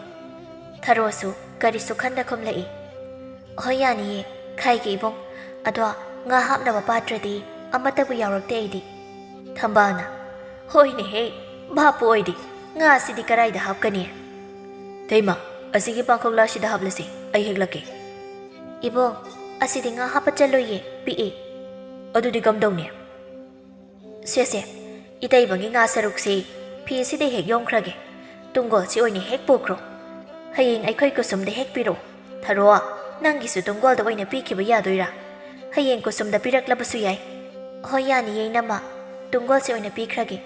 ꯊꯔꯣꯁꯨ ꯀꯔꯤꯁꯨ ꯈꯟꯗ ꯈꯨꯝꯂꯛꯏ꯫ "ꯍꯣꯏ, ꯌꯥꯅꯤꯌꯦ, ꯈꯥꯏꯒꯦ ꯏꯕꯨꯡ꯫ ꯑꯗꯣ ꯉꯥ ꯍꯥꯞꯅꯕ ꯄꯥꯇ꯭ꯔꯗꯤ ꯑꯃꯠꯇꯕꯨ ꯌꯥꯎꯔꯛꯇꯦ ꯑꯩꯗꯤ"꯫ ꯊꯝꯕꯥꯜꯅ, "ꯍꯣꯏꯅꯦꯍꯦ, ꯚꯥꯞꯄꯨ ꯑꯣꯏꯗꯦ, ꯉꯥꯁꯤꯗꯤ ꯀꯔꯥꯏꯗ ꯍꯥꯞꯀꯅꯤ?" "ꯏꯇꯩꯃ, ꯑꯁꯤꯒꯤ ꯄꯥꯡꯈꯣꯛꯂꯥꯁꯤꯗ ꯍꯥꯞꯂꯁꯤ, ꯑꯩ ꯍꯦꯛꯂꯛꯀꯦ"꯫ "ꯏꯕꯨꯡ, ꯑꯁꯤꯗꯤ ꯉꯥ ꯍꯥꯞꯄ ꯆꯜꯂꯣꯏꯌꯦ, ꯄꯤꯛꯏ"꯫ "ꯑꯗꯨꯗꯤ ꯀꯝꯗꯧꯅꯤ?" "ꯁꯦ ꯁꯦ, ꯏꯇꯩꯃꯒꯤ ꯉꯥ ꯁꯔꯨꯛꯁꯤ ꯐꯤꯁꯤꯗ ꯍꯦꯛ ꯌꯣꯝꯈ꯭ꯔꯒꯦ꯫ ꯇꯨꯡꯒꯣꯜꯁꯤ ꯑꯣꯏꯅ ꯍꯦꯛ ꯄꯨꯈ꯭ꯔꯣ꯫ ꯍꯌꯦꯡ ꯑꯩꯈꯣꯏ ꯀꯨꯁꯨꯝꯗ ꯍꯦꯛ ꯄꯤꯔꯛꯑꯣ꯫ ꯊꯔꯣ, ꯅꯪꯒꯤꯁꯨ ꯇꯨꯡꯒꯣꯜꯗ ꯑꯣꯏꯅ ꯄꯤꯈꯤꯕ ꯌꯥꯗꯣꯏꯔꯥ? ꯍꯌꯦꯡ ꯀꯨꯁꯨꯝꯗ ꯄꯤꯔꯛꯂꯕꯁꯨ ꯌꯥꯏ"꯫ "ꯍꯣꯏ, ꯌꯥꯅꯤꯌꯦ, ꯏꯅꯝꯃ꯫ ꯇꯨꯡꯒꯣꯜꯁꯤ ꯑꯣꯏꯅ ꯄꯤꯈ꯭ꯔꯒꯦ꯫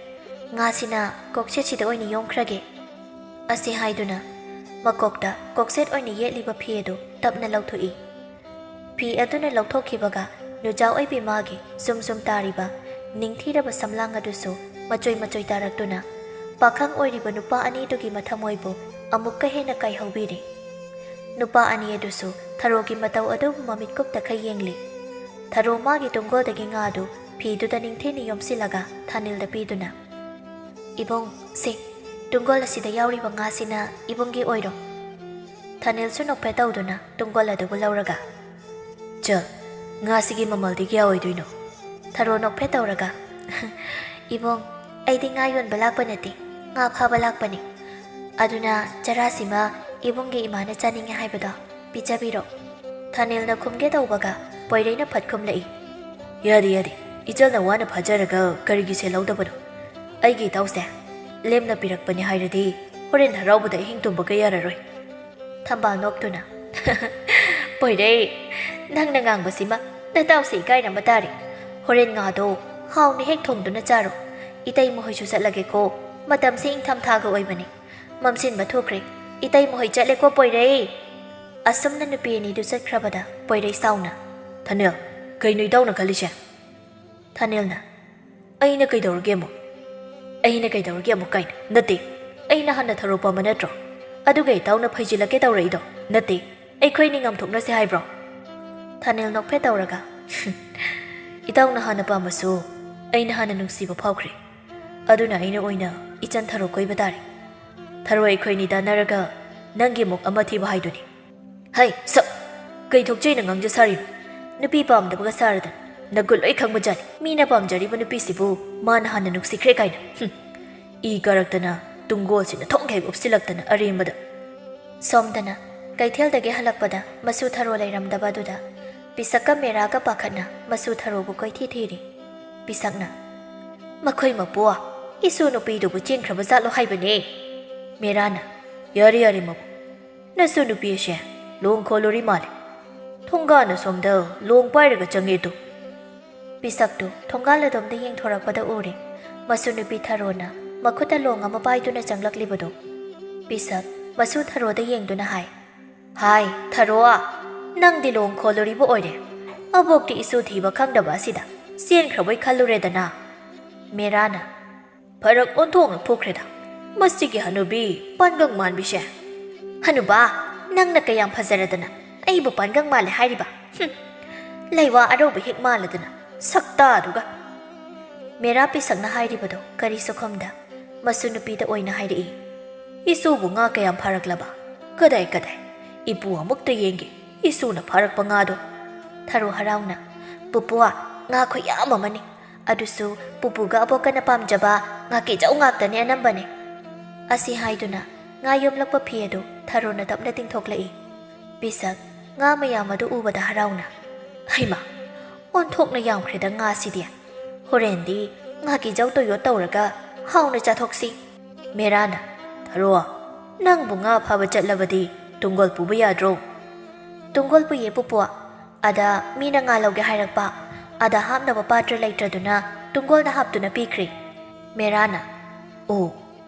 ꯉꯥꯁꯤꯅ ꯀꯣꯛꯁꯦꯠꯁꯤꯗ ꯑꯣꯏꯅ ꯌꯣꯝꯈ꯭ꯔꯒꯦ"꯫ ꯑꯁꯤ ꯍꯥꯏꯗꯨꯅ ꯃꯀꯣꯛꯇ ꯀꯣꯛꯁꯦꯠ ꯑꯣꯏꯅ ꯌꯦꯠꯂꯤꯕ ꯐꯤ ꯑꯗꯨ ꯇꯞꯅ ꯂꯧꯊꯣꯛꯏ꯫ ꯐꯤ ꯑꯗꯨꯅ ꯂꯧꯊꯣꯛꯈꯤꯕꯒ ꯅꯨꯖꯥ ꯑꯣꯏꯕꯤ ꯃꯥꯒꯤ ꯁꯨꯝ ꯁꯨꯝ ꯇꯥꯔꯤꯕ ꯅꯤꯡꯊꯤꯔꯕ ꯁꯝꯂꯥꯡ ꯑꯗꯨꯁꯨ ꯃꯆꯣꯏ ꯃꯆꯣꯏ ꯇꯥꯔꯛꯇꯨꯅ ꯄꯥꯈꯪ ꯑꯣꯏꯔꯤꯕ ꯅꯨꯄꯥ ꯑꯅꯤꯗꯨꯒꯤ ꯃꯊꯃꯣꯏꯕꯨ ꯑꯃꯨꯛꯀ ꯍꯦꯟꯅ ꯀꯥꯏꯍꯧꯕꯤꯔꯦ꯫ ꯅꯨꯄꯥ ꯑꯅꯤ ꯑꯗꯨꯁꯨ ꯊꯔꯣꯒꯤ ꯃꯇꯧ ꯑꯗꯨꯕꯨ ꯃꯃꯤꯠ ꯀꯨꯞꯇꯈꯩ ꯌꯦꯡꯂꯤ꯫ ꯊꯔꯣ ꯃꯥꯒꯤ ꯇꯨꯡꯒꯣꯜꯗꯒꯤ ꯉꯥ ꯑꯗꯨ ꯐꯤꯗꯨꯗ ꯅꯤꯡꯊꯤꯅ ꯌꯣꯝꯁꯤꯜꯂꯒ ꯊꯥꯅꯤꯜꯗ ꯄꯤꯗꯨꯅ, "ꯏꯕꯨꯡ, ꯁꯦ, ꯇꯨꯡꯒꯣꯜ ꯑꯁꯤꯗ ꯌꯥꯎꯔꯤꯕ ꯉꯥꯁꯤꯅ ꯏꯕꯨꯡꯒꯤ ꯑꯣꯏꯔꯣ꯫" ꯊꯥꯅꯤꯜꯁꯨ ꯅꯣꯛꯐꯦꯠ ꯇꯧꯗꯨꯅ ꯇꯨꯡꯒꯣꯜ ꯑꯗꯨꯕꯨ ꯂꯧꯔꯒ, "ꯆꯜ, ꯉꯥꯁꯤꯒꯤ ꯃꯃꯜꯗꯤ ꯀꯌꯥ ꯑꯣꯏꯗꯣꯏꯅꯣ?" ꯊꯔꯣ ꯅꯣꯛꯐꯦꯠ ꯇꯧꯔꯒ, "ꯏꯕꯨꯡ, ꯑꯩꯗꯤ ꯉꯥ ꯌꯣꯟꯕ ꯂꯥꯛꯄ ꯅꯠꯇꯦ, ꯉꯥ ꯐꯥꯕ ꯂꯥꯛꯄꯅꯤ꯫ ꯑꯗꯨꯅ ꯆꯔꯥꯁꯤꯃ ꯏꯕꯨꯡꯒꯤ ꯏꯃꯥꯅ ꯆꯥꯅꯤꯡꯉꯦ ꯍꯥꯏꯕꯗꯣ ꯄꯤꯖꯕꯤꯔꯣ꯫" ꯊꯥꯅꯤꯜꯅ ꯈꯨꯝꯒꯦ ꯇꯧꯕꯒ ꯄꯣꯏꯔꯩꯅ ꯐꯠ ꯈꯨꯝꯂꯛꯏ꯫ "ꯌꯥꯗꯦ, ꯌꯥꯗꯦ꯫ ꯏꯆꯜꯅ ꯋꯥꯅ ꯐꯥꯖꯔꯒ ꯀꯔꯤꯒꯤ ꯁꯦꯜꯍꯧꯗꯕꯅꯣ? ꯑꯩꯒꯤ ꯏꯇꯥꯎꯁꯦ ꯂꯦꯝꯅ ꯄꯤꯔꯛꯄꯅꯤ ꯍꯥꯏꯔꯗꯤ ꯍꯣꯔꯦꯟ ꯍꯔꯥꯎꯕꯗ ꯑꯍꯤꯡ ꯇꯨꯝꯕꯒ ꯌꯥꯔꯔꯣꯏ꯫" ꯊꯝꯕꯥꯜ ꯅꯣꯛꯇꯨꯅ, "ꯄꯣꯏꯔꯩ, ꯅꯪꯅ ꯉꯥꯡꯕꯁꯤꯃ ꯅꯇꯥꯎꯁꯦ ꯏꯀꯥꯏꯅꯕ ꯇꯥꯔꯦ꯫ ꯍꯣꯔꯦꯟ ꯉꯥꯗꯣ ꯍꯥꯎꯅ ꯍꯦꯛ ꯊꯣꯡꯗꯨꯅ ꯆꯥꯔꯣ꯫ ꯏꯇꯩ ꯃꯈꯣꯏꯁꯨ ꯆꯠꯂꯒꯦꯀꯣ꯫ ꯃꯇꯝꯁꯦ ꯏꯪꯊꯝꯊꯥꯒ ꯑꯣꯏꯕꯅꯤ꯫ ꯃꯝꯁꯤꯟꯕ ꯊꯨꯈ꯭ꯔꯦ꯫ ꯏꯇꯩ ꯃꯈꯣꯏ ꯆꯠꯂꯦꯀꯣ ꯄꯣꯏꯔꯩ꯫" ꯑꯁꯨꯝꯅ ꯅꯨꯄꯤ ꯑꯅꯤꯗꯨ ꯆꯠꯈ꯭ꯔꯕꯗ ꯄꯣꯏꯔꯩ ꯁꯥꯎꯅ, "ꯊꯥꯅꯤꯜ, ꯀꯩꯅꯣ ꯏꯇꯥꯎꯅ ꯈꯜꯂꯤꯁꯦ?" ꯊꯥꯅꯤꯜꯅ, "ꯑꯩꯅ ꯀꯩꯗꯧꯔꯒꯦ ꯑꯃꯨꯛ? ꯑꯩꯅ ꯀꯩꯗꯧꯔꯒꯦ ꯑꯃꯨꯛ ꯀꯥꯏꯅ? ꯅꯠꯇꯦ, ꯑꯩꯅ ꯍꯥꯟꯅ ꯊꯔꯣ ꯄꯥꯝꯕ ꯅꯠꯇ꯭ꯔꯣ? ꯑꯗꯨꯒ ꯏꯇꯥꯎꯅ ꯐꯩꯖꯤꯜꯂꯛꯀꯦ ꯇꯧꯔꯛꯏꯗꯣ? ꯅꯠꯇꯦ, ꯑꯩꯈꯣꯏꯅꯤ ꯉꯥꯝꯊꯣꯛꯅꯁꯦ ꯍꯥꯏꯕ꯭ꯔꯣ?" ꯊꯥꯅꯤꯜ ꯅꯣꯛꯐꯦꯠ ꯇꯧꯔꯒ, "ꯏꯇꯥꯎꯅ ꯍꯥꯟꯅ ꯄꯥꯝꯃꯁꯨ ꯑꯩꯅ ꯍꯥꯟꯅ ꯅꯨꯡꯁꯤꯕ ꯐꯥꯎꯈ꯭ꯔꯦ꯫ ꯑꯗꯨꯅ ꯑꯩꯅ ꯑꯣꯏꯅ ꯏꯆꯟ ꯊꯔꯣ ꯀꯣꯏꯕ ꯇꯥꯔꯦ꯫ ꯊꯔꯣ ꯑꯩꯈꯣꯏꯅꯤ ꯇꯥꯟꯅꯔꯒ ꯅꯪꯒꯤ ꯑꯃꯨꯛ ꯑꯃ ꯊꯤꯕ ꯍꯥꯏꯗꯨꯅꯤ꯫" "ꯍꯩ, ꯁꯛ! ꯀꯩ ꯊꯣꯛꯆꯩꯅ ꯉꯥꯡꯖ ꯁꯥꯔꯤꯅꯣ? ꯅꯨꯄꯤ ꯄꯥꯝꯗꯕꯒ ꯁꯥꯔꯗꯅ꯫ ꯅꯒꯨꯟ ꯂꯣꯏ ꯈꯪꯕꯖꯥꯠꯅꯤ꯫ ꯃꯤꯅ ꯄꯥꯝꯖꯔꯤꯕ ꯅꯨꯄꯤꯁꯤꯕꯨ ꯃꯥꯅ ꯍꯥꯟꯅ ꯅꯨꯡꯁꯤꯈ꯭ꯔꯦ ꯀꯥꯏꯅ꯫ ꯍꯨꯝ꯫ ꯏ ꯀꯥꯔꯛꯇꯅ ꯇꯨꯡꯒꯣꯜꯁꯤꯅ ꯊꯣꯡ ꯍꯦꯛ ꯎꯞꯁꯤꯜꯂꯛꯇꯅ ꯑꯔꯦꯝꯕꯗ꯫" ꯁꯣꯝꯗꯅ ꯀꯩꯊꯦꯜꯗꯒꯤ ꯍꯜꯂꯛꯄꯗ ꯃꯁꯨ ꯊꯔꯣ ꯂꯩꯔꯝꯗꯕ ꯑꯗꯨꯗ ꯄꯤꯁꯛꯀ ꯃꯦꯔꯥꯒ ꯄꯥꯈꯠꯅ ꯃꯁꯨ ꯊꯔꯣꯕꯨ ꯀꯣꯏꯊꯤ ꯊꯤꯔꯤ꯫ ꯄꯤꯁꯛꯅ, "ꯃꯈꯣꯏ ꯃꯄꯨ, ꯏꯁꯨ ꯅꯨꯄꯤꯗꯨꯕꯨ ꯆꯦꯟꯈ꯭ꯔꯕ ꯖꯥꯠꯂꯣ ꯍꯥꯏꯕꯅꯦ?" ꯃꯦꯔꯥꯅ, "ꯌꯥꯔꯦ, ꯌꯥꯔꯦ ꯃꯄꯨ, ꯅꯁꯨ ꯅꯨꯄꯤ ꯑꯁꯦ ꯂꯣꯡ ꯈꯣꯜꯂꯨꯔꯤ ꯃꯥꯜꯂꯦ꯫ ꯊꯣꯡꯒꯥꯟ ꯑꯁꯣꯝꯗ ꯂꯣꯡ ꯄꯥꯏꯔꯒ ꯆꯪꯉꯦ ꯇꯨ꯫" ꯄꯤꯁꯛꯇꯨ ꯊꯣꯡꯒꯥꯜ ꯑꯗꯣꯝꯗ ꯌꯦꯡꯊꯣꯔꯛꯄꯗ ꯎꯔꯦ꯫ ꯃꯁꯨ ꯅꯨꯄꯤ ꯊꯔꯣꯅ ꯃꯈꯨꯠꯇ ꯂꯣꯡ ꯑꯃ ꯄꯥꯏꯗꯨꯅ ꯆꯪꯂꯛꯂꯤꯕꯗꯨ꯫ ꯄꯤꯁꯛ ꯃꯁꯨ ꯊꯔꯣꯗ ꯌꯦꯡꯗꯨꯅ ꯍꯥꯏ, "ꯍꯥꯏ, ꯊꯔꯣ, ꯅꯪꯗꯤ ꯂꯣꯡ ꯈꯣꯜꯂꯨꯔꯤꯕ ꯑꯣꯏꯔꯦ꯫ ꯑꯕꯣꯛꯇꯤ ꯏꯁꯨ ꯊꯤꯕ ꯈꯪꯗꯕ ꯑꯁꯤꯗ ꯆꯦꯟꯈ꯭ꯔꯕꯣꯏ ꯈꯜꯂꯨꯔꯦꯗꯅ꯫" ꯃꯦꯔꯥꯅ, "ꯐꯔꯛ ꯑꯣꯟꯊꯣꯛꯅ ꯐꯨꯈ꯭ꯔꯦꯗ꯫ "ꯃꯁꯤꯒꯤ ꯍꯅꯨꯕꯤ ꯄꯥꯟꯒꯪ ꯃꯥꯟꯕꯤꯁꯦ꯫ ꯍꯅꯨꯕꯥ, ꯅꯪꯅ ꯀꯌꯥꯝ ꯐꯖꯔꯗꯅ ꯑꯩꯕꯨ ꯄꯥꯟꯒꯪ ꯃꯥꯜꯂꯦ ꯍꯥꯏꯔꯤꯕ? ꯍꯨꯝ, ꯂꯩꯋꯥ ꯑꯔꯧꯕ ꯍꯦꯛ ꯃꯥꯜꯂꯗꯅ ꯁꯛꯇꯥꯗꯨꯒ!" ꯃꯦꯔꯥ ꯄꯤꯁꯛꯅ ꯍꯥꯏꯔꯤꯕꯗꯣ ꯀꯔꯤꯁꯨ ꯈꯨꯝꯗ ꯃꯁꯨ ꯅꯨꯄꯤꯗ ꯑꯣꯏꯅ ꯍꯥꯏꯔꯛꯏ, "ꯏꯁꯨꯕꯨ ꯉꯥ ꯀꯌꯥꯝ ꯐꯥꯔꯛꯂꯕ? ꯀꯗꯥꯏ, ꯀꯗꯥꯏ? ꯏꯄꯨ ꯑꯃꯨꯛꯇ ꯌꯦꯡꯒꯦ, ꯏꯁꯨꯅ ꯐꯥꯔꯛꯄ ꯉꯥꯗꯣ꯫" ꯊꯔꯣ ꯍꯔꯥꯎꯅ, "ꯄꯨꯄꯨ, ꯉꯥ ꯈꯨꯌꯥꯝ ꯑꯃꯅꯤ꯫ ꯑꯗꯨꯁꯨ ꯄꯨꯄꯨꯒ ꯑꯕꯣꯛꯀꯅ ꯄꯥꯝꯖꯕ ꯉꯥꯀꯤꯖꯧ ꯉꯥꯛꯇꯅꯦ ꯑꯅꯝꯕꯅꯦ꯫" ꯑꯁꯤ ꯍꯥꯏꯗꯨꯅ ꯉꯥ ꯌꯣꯝꯂꯛꯄ ꯐꯤ ꯑꯗꯨ ꯊꯔꯣꯅ ꯇꯞꯅ ꯇꯤꯡꯊꯣꯛꯂꯛꯏ꯫ ꯄꯤꯁꯛ ꯉꯥ ꯃꯌꯥꯝ ꯑꯗꯨ ꯎꯕꯗ ꯍꯔꯥꯎꯅ, "ꯍꯩꯃꯥ, ꯑꯣꯟꯊꯣꯛꯅ ꯌꯥꯝꯈ꯭ꯔꯦꯗ ꯉꯥꯁꯤꯗꯤ꯫ ꯍꯣꯔꯦꯟꯗꯤ ꯉꯥꯀꯤꯖꯧ ꯇꯣꯏꯌꯣꯠ ꯇꯧꯔꯒ ꯍꯥꯎꯅ ꯆꯥꯊꯣꯛꯁꯤ꯫" ꯃꯦꯔꯥꯅ, "ꯊꯔꯣ, ꯅꯪꯕꯨ ꯉꯥ ꯐꯥꯕ ꯆꯠꯂꯕꯗꯤ ꯇꯨꯡꯒꯣꯜ ꯄꯨꯕ ꯌꯥꯗ꯭ꯔꯣ?" "ꯇꯨꯡꯒꯣꯜ ꯄꯨꯏꯌꯦ ꯄꯨꯄꯨ꯫ ꯑꯗ ꯃꯤꯅ ꯉꯥ ꯂꯧꯒꯦ ꯍꯥꯏꯔꯛꯄ꯫ ꯑꯗ ꯍꯥꯞꯅꯕ ꯄꯥꯇ꯭ꯔ ꯂꯩꯇ꯭ꯔꯗꯨꯅ ꯇꯨꯡꯒꯣꯜꯗ ꯍꯥꯞꯇꯨꯅ ꯄꯤꯈ꯭ꯔꯦ꯫" ꯃꯦꯔꯥꯅ, "ꯑꯣ,